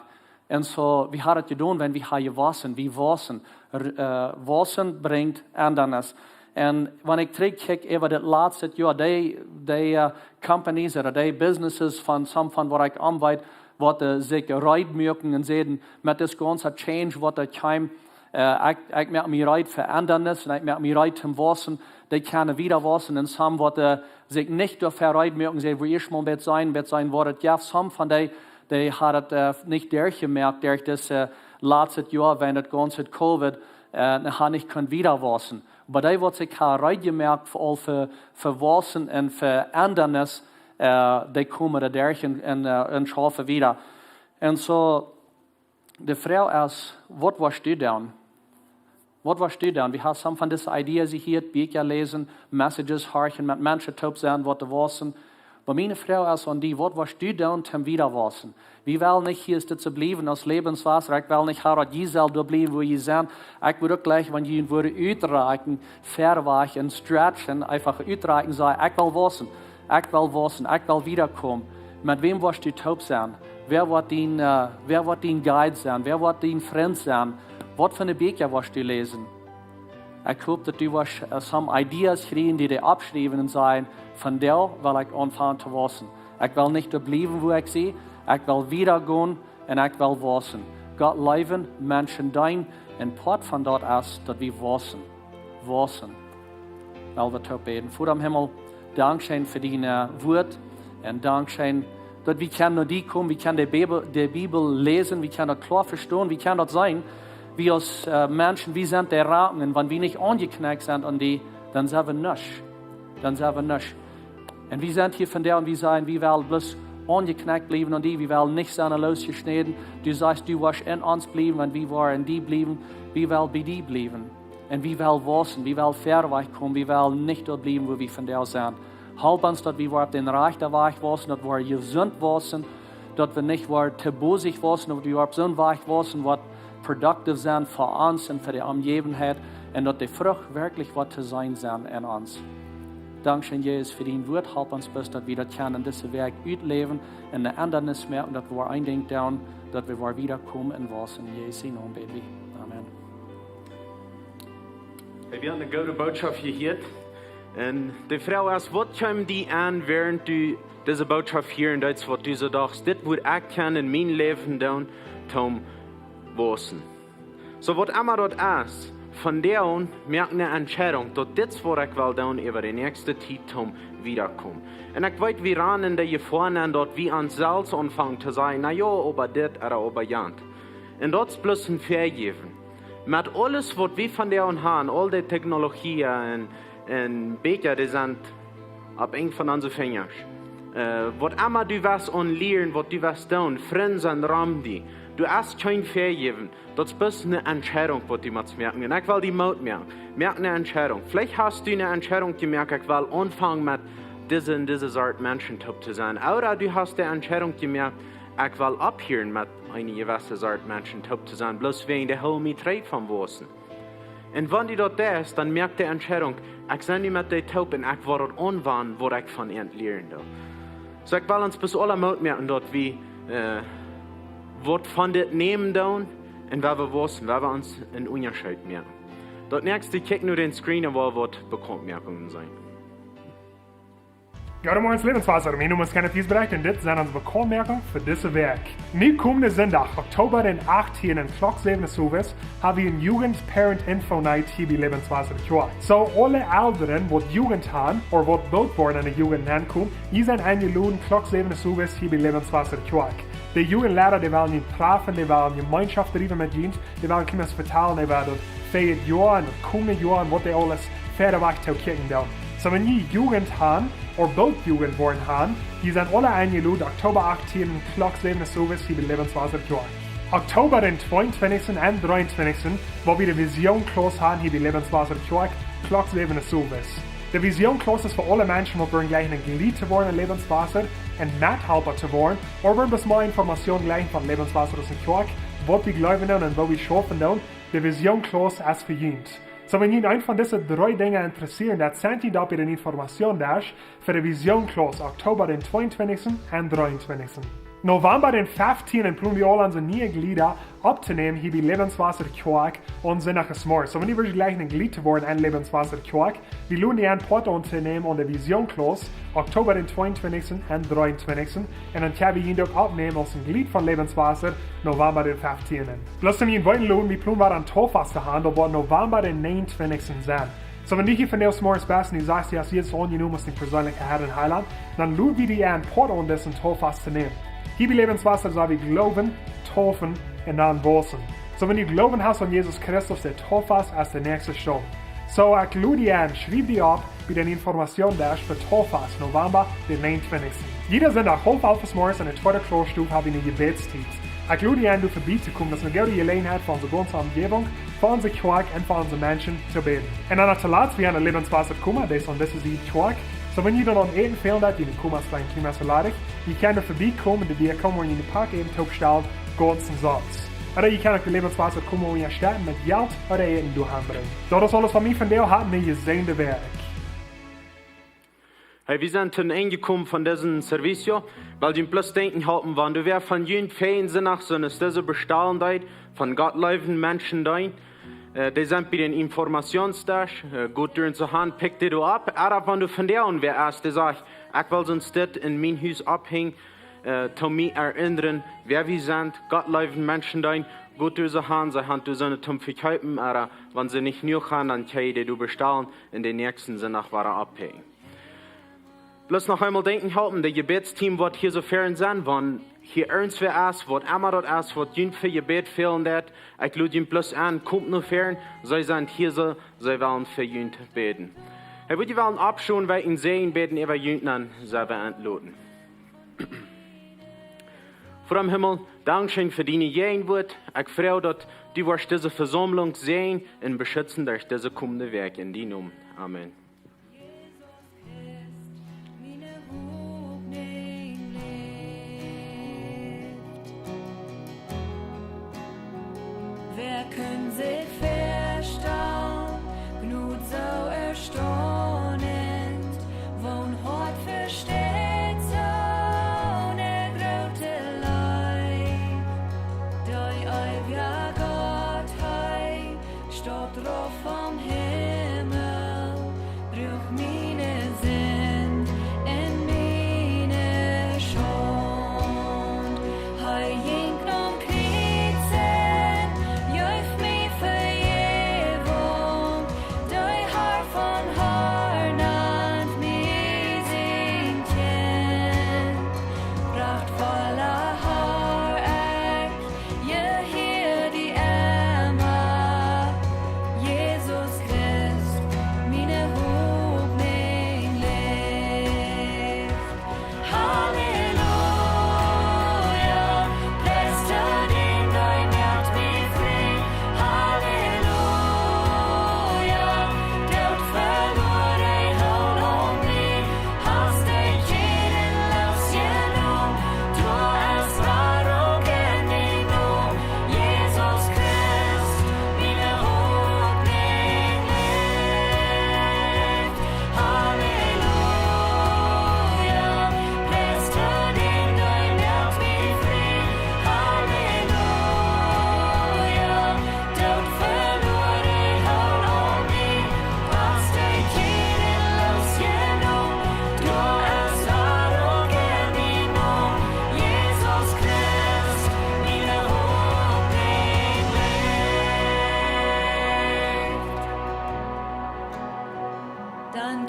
Un soo, wie haben daut jedonen, wan wie haben jewossen, wie wossen. R-, äh, wossen brinjt Endanis. Un wan ekj trigjkjikj äwa dit latste Joa, dee, dee, äh, companies ooda dee businesses von some von waut ekj aunweet, waut, äh, sikj reed muaken un säden, met dis gaunze Change waut doa kjeem, äh, ekj, ekj moak mie reed fa Endanis un ekj moak mie reed toom wossen, dee kjennen wieda wossen. Un some waut, äh, sikj nich doafäa reed muaken, säden, wie ieescht mol een bät seenen, een bät seenen waut et jeft. Some von dee, dee haben et, äh, nich derchjemoakt derch dit, äh, latste Joa, wäajen daut gaunze Covid, äh, haben nich kunt wieda wossen. Oba dee waut sikj haben reed jemoakt fa aul fa, fa Wossen un fa Endanis, äh, dee komen doa derch un, un, äh, un schaufen wieda. Un soo, de Froag es, waut woascht du doonen? Waut woascht du doonen? Wie haben some von dise Ideas jehieet, Bieekja läsen, Messages horchen, met Menschen toop sennen, waut doa wossen. Oba miene Froag es aun die, waut woascht du doonen toom wieda wossen? Wie wellen nich hia dit soo bliewen aus Lebenswasser. Ekj well nich haben daut jie sellen doa bliewen wua jie sent. Ekj wudd uk jlikjen, wan jie wudden utrakjen, verwoat un stretchen, eefach utrakjen, sajen: "Ekj well wossen, ekj well wossen, ekj well wiedakomen." Met wäm woascht du toop sennen? Wäa woat dien, äh, wäa woat dien Guide sennen? Wäa woat dien Frint sennen? Waut fa Bieekja woascht du läsen? Ekj hop daut du woascht, äh, some Ideas kjrieen, dee du oppschriewen un sajen: "Vondoag well ekj aunfangen to wossen. Ekj well nich doa bliewen wua ekj sie. Ekj well wiedagonen un ekj well wossen." Gott leewen, Menschen deenen, un Poat von daut es daut wie wossen. Wossen. Lot ons toop bäden. Voda em Himmel, dankscheen fa dien, äh, Wuat. Un dankscheen daut wie kjennen no die komen, wie kjennen de Bibel, de Bibel läsen, wie kjennen daut kloa vestonen, wie kjennen daut seenen. Wie aus, äh, Menschen, wie sent de Ranken, un wan wie nich aunjekjnekjt sent aun die, dan sent wie nuscht. Dan sent wie nuscht. Un wie sent hia vondoag un wie sajen, wie wellen bloos aunjekjnekjt bliewen aun die, wie wellen nich sennen loosjeschnäden. Du sajchst, du woascht en ons bliewen, wan wie woaren en die bliewen, wie wellen bie die bliewen. Un wie wellen wossen, wie wellen verwoat komen, wie wellen nich doa bliewen wua wie vondoag sent. Help ons daut wie woaren opp dän rajchten Wajch wossen, daut wie jesunt wossen, daut wie nich woaren to bosich wossen, daut wie opp soon Wajch wossen waut productive sent fa ons un fa de Omjäwenheit, un daut de Frucht werkjlich woat to seenen sennen en ons. Dankscheen, Jesus, fa dien Wuat. Help ons bloos daut wie daut kjennen en dise Wäakj utläwen un ne Endanis moaken, daut wie een Dinkj doonen, daut wie woaren wiedakomen un wossen. En Jesus sienen Nomen bäd wie. Amen. Hey, wie haben eene goode Botschaft jehieet. Un de Froag es, waut kjeem die aun, wäarent du dise Botschaft hieed un deetst, waut du soo dochst: "Dit wudd ekj kjennen en mien Läwen doonen, toom wossen"? Soo, waut emma daut es, Von doa aun moak ne Entscheidunk, daut dit es waut ekj well doonen äwa de näakjste Tiet toom wiedakomen. Un ekj weet, wie rannen de Jefoa aun, daut wie ons selfst aunfangen to sajen: "Na jo, oba dit ooda oba jant." Un daut es bloos een Vejäwen. Met aules waut wie von doa aun haben, aul de Technologie un, un Bieekja, dee sent opp een von onse Finjasch. Äh, waut emma du wurscht aun lieren, waut du wurscht doonen, Frind aun rom die. Du hast kjeen Vejäwen. Daut es bloos ne Entscheidunk, waut du motst moaken. Un ekj well die Moot moaken. Moak ne Entscheidunk. Veleicht hast du ne Entscheidunk jemoakt: "Ekj well aunfangen met dise un dise Sort Menschen toop to sennen." Ooda du hast de Entscheidunk jemoakt: "Ekj well opphieren met eene jewesse Sort Menschen toop to sennen, bloos wäajen dee hoolen mie trigj von wausen." Un wan du daut deist, dan moak de Entscheidunk: "Ekj sie nu met dee toop un ekj woa daut aunwanen, waut ekj von an lieren doo." Soo, ekj well ons bloos aula Moot moaken, daut wie, äh, waut von dit nämen doonen un wua wie wausen, wua wie ons een Unjascheet moaken. Daut näakjste, kjikj no dän Screen un woa waut Bekauntmoakungen seenen. Goodemorjes, Lebenswasser. Mien Nomen es Kenneth Giesbrecht un dit sent onse Bekauntmoakungen fa dise Wäakj. Nu komenden Sindach, Oktoba dän achttieenden, Klock säwen Uhr owes, hab wie eene Jugend Parent Info Night hia bie Lebenswasser Kjoakj. Soo, aule Elren, waut Jugend haben, ooda waut boolt woaren aun de Jugend aunkomen, dee sent enjeloden, Klock säwen Uhr owes hia bie Lebenswasser Kjoakj. De Jugendleida, dee wellen junt trafen, dee wellen Jemeenschoft driewen met junt, dee wellen kjemmes vetalen äwa daut vejate Joa un daut komende Joa un waut dee aules wieda wajch to kjikjen doonen. Soo, wan jie Jugend haben, ooda boolt Jugend woaren haben, dee sent aule enjeloden, Oktoba achttieenden, Klock säwen Uhr owes hia bie Lebenswasser Kjoakj. Oktoba dän tweeuntwintichsten un dreeuntwintichsten, woa wie de Vision Class haben hia bie Lebenswasser Kjoakj, Klock säwen Uhr owes. De Vision Class es fa aule Menschen, waut wellen jleichen een Jlied to woaren en Lebenswasser, een Methalpa to woaren, ooda wellen bloos mea Information jleichen von Lebenswasser aus eene Kjoakj, waut wie jleewen doonen un woo wie schaufen doonen. De Vision Class es fa junt. Soo, wan junt eent von dise dree Dinja interessieren, dan sent jie doa bie dän Information Desk fa de Vision Class, Oktoba dän tweeuntwintichsten un dreeuntwintichsten. Novemba dän fiftieenden plon wie aul onse niee Jlieda opptonämen hia bie Lebenswasser Kjoakj aun Sindach zemorjes. Soo, wan jie wellen jleichen een Jlied to woaren en Lebenswasser Kjoakj, wie loden die en, Poat auntonämen aun de Vision Class, Oktoba dän tweeuntwintichsten un dreeuntwintichsten. Un dan kjenn wie junt uk oppnämen aus een Jlied von Lebenswasser, Novemba dän fiftieenden. Bloos om junt weeten to loten, wie plonen wada een Tauffast to haben, daut woat Novemba dän näajenuntwintichsten sennen. Soo, wan du hia vondoag zemorjes best un du sajst, du hast Jesus aunjenomen aus dien perseenlicha Herr un Heilaunt, dan loden wie die en, Poat aun disen Tauffast to nämen. Hia bie Lebenswasser sell wie jleewen, taufen un dan wausen. Soo, wan du Gloowen hast aun Jesus Christus, de Tauffast es de näakjste Staup. Soo, ekj lod die en, schriew die opp bie dän Information Desk fa Tauffast, Novemba dän näajenuntwintichsten. Jieda Sindach haulf alf zemorjes en de tweede Kloastow hab wie eene Jebädstiet. Ekj lod die en, doa verbie to komen, daut es eene goode Jeläajenheit fa onse gaunze Omjäwunk, fa onse Kjoakj un fa onse Menschen to bäden. Un dan toolatst, wie haben een Lebenswasser Koma, dee es aun dise Sied Kjoakj. Soo, wan jie dan aun Äten fälen, daut jie de Komas kjrieen, kjeen Messa ladich, jie kjennen verbie komen, de Diakon woat junt een Poat Äten toopstalen, gaunz omsonst. Ooda jie kjennen uk de Lebenswasser Koma unjastetten met Jelt ooda Äten doa han brinjen. Daut es aules von mie vondoag, hab eene jesäajende Wäakj. Hey, wie sent tom Enj jekomen von disen Servicio. Well junt bloos denkjen halpen, wan doa wäa von junt fa een Sindach soo aus dise bestalen deed, von Gott leewen Menschen deenen, äh, dee sent bie dän Informationsdesk, äh, got doa en soo han, pickt dee doa opp. Ooda wan doa vondoag wäa es, dee sajcht: "Ekj well soont dit en mien Hus opphenjen, äh, toom mie erinnren, wäa wie sent, Gott leewen Menschen deenen", got doa soo han, see han doa soone toom vekjeepen, ooda wan see nich jenuach han, dan kjenn jie dee doa bestalen un dän näakjsten Sindach wada opphenjen. Bloos noch eemol denkjen halpen, de Jebädsteam woat hia soo ver sennen, wan hia irjentwäa es, waut emma daut es, waut junt fa Jebäd fälen deit, ekj lod junt bloos en, komt no ver, see sent hia soo, see wellen fa junt bäden. Hey, wudd jie wellen oppstonen, wie een Säajen bäden äwa junt, dan sell wie enloten. Voda em Himmel, dankscheen fa diene Jäajenwuat. Ekj froag, daut du woascht dise Vesaumlunk säajnen un beschitzen derch dise komende Wäakj, en dienen Nomen. Amen. Jesus Christ, miene Hopninj läft. Wäa kunn sikj väastalen, Jnod soo erstaunent, waut een Hoat vesteit soone groote Leew, dee eewja Gott, hee steit rauf vom Himmel, droag miene Sind un miene Schaund. Hee jinkj nom Kjriez un jeef mie Vejäwunk.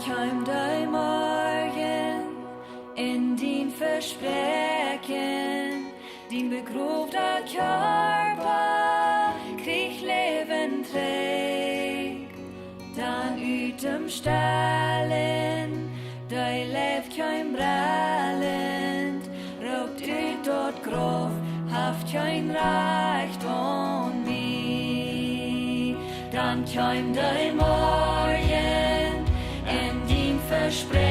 Kjeem de Morjen un dien Vespräakjen, dien begrowda Kjarpa kjrieech Läwen trigj. Dan ut däm Stalen, dee Leew kjeem brellent, roopt ut daut Grauf: Haft kjeen Rajcht aun mie. Dan kjeem de Morjen un dien Vespräakjen,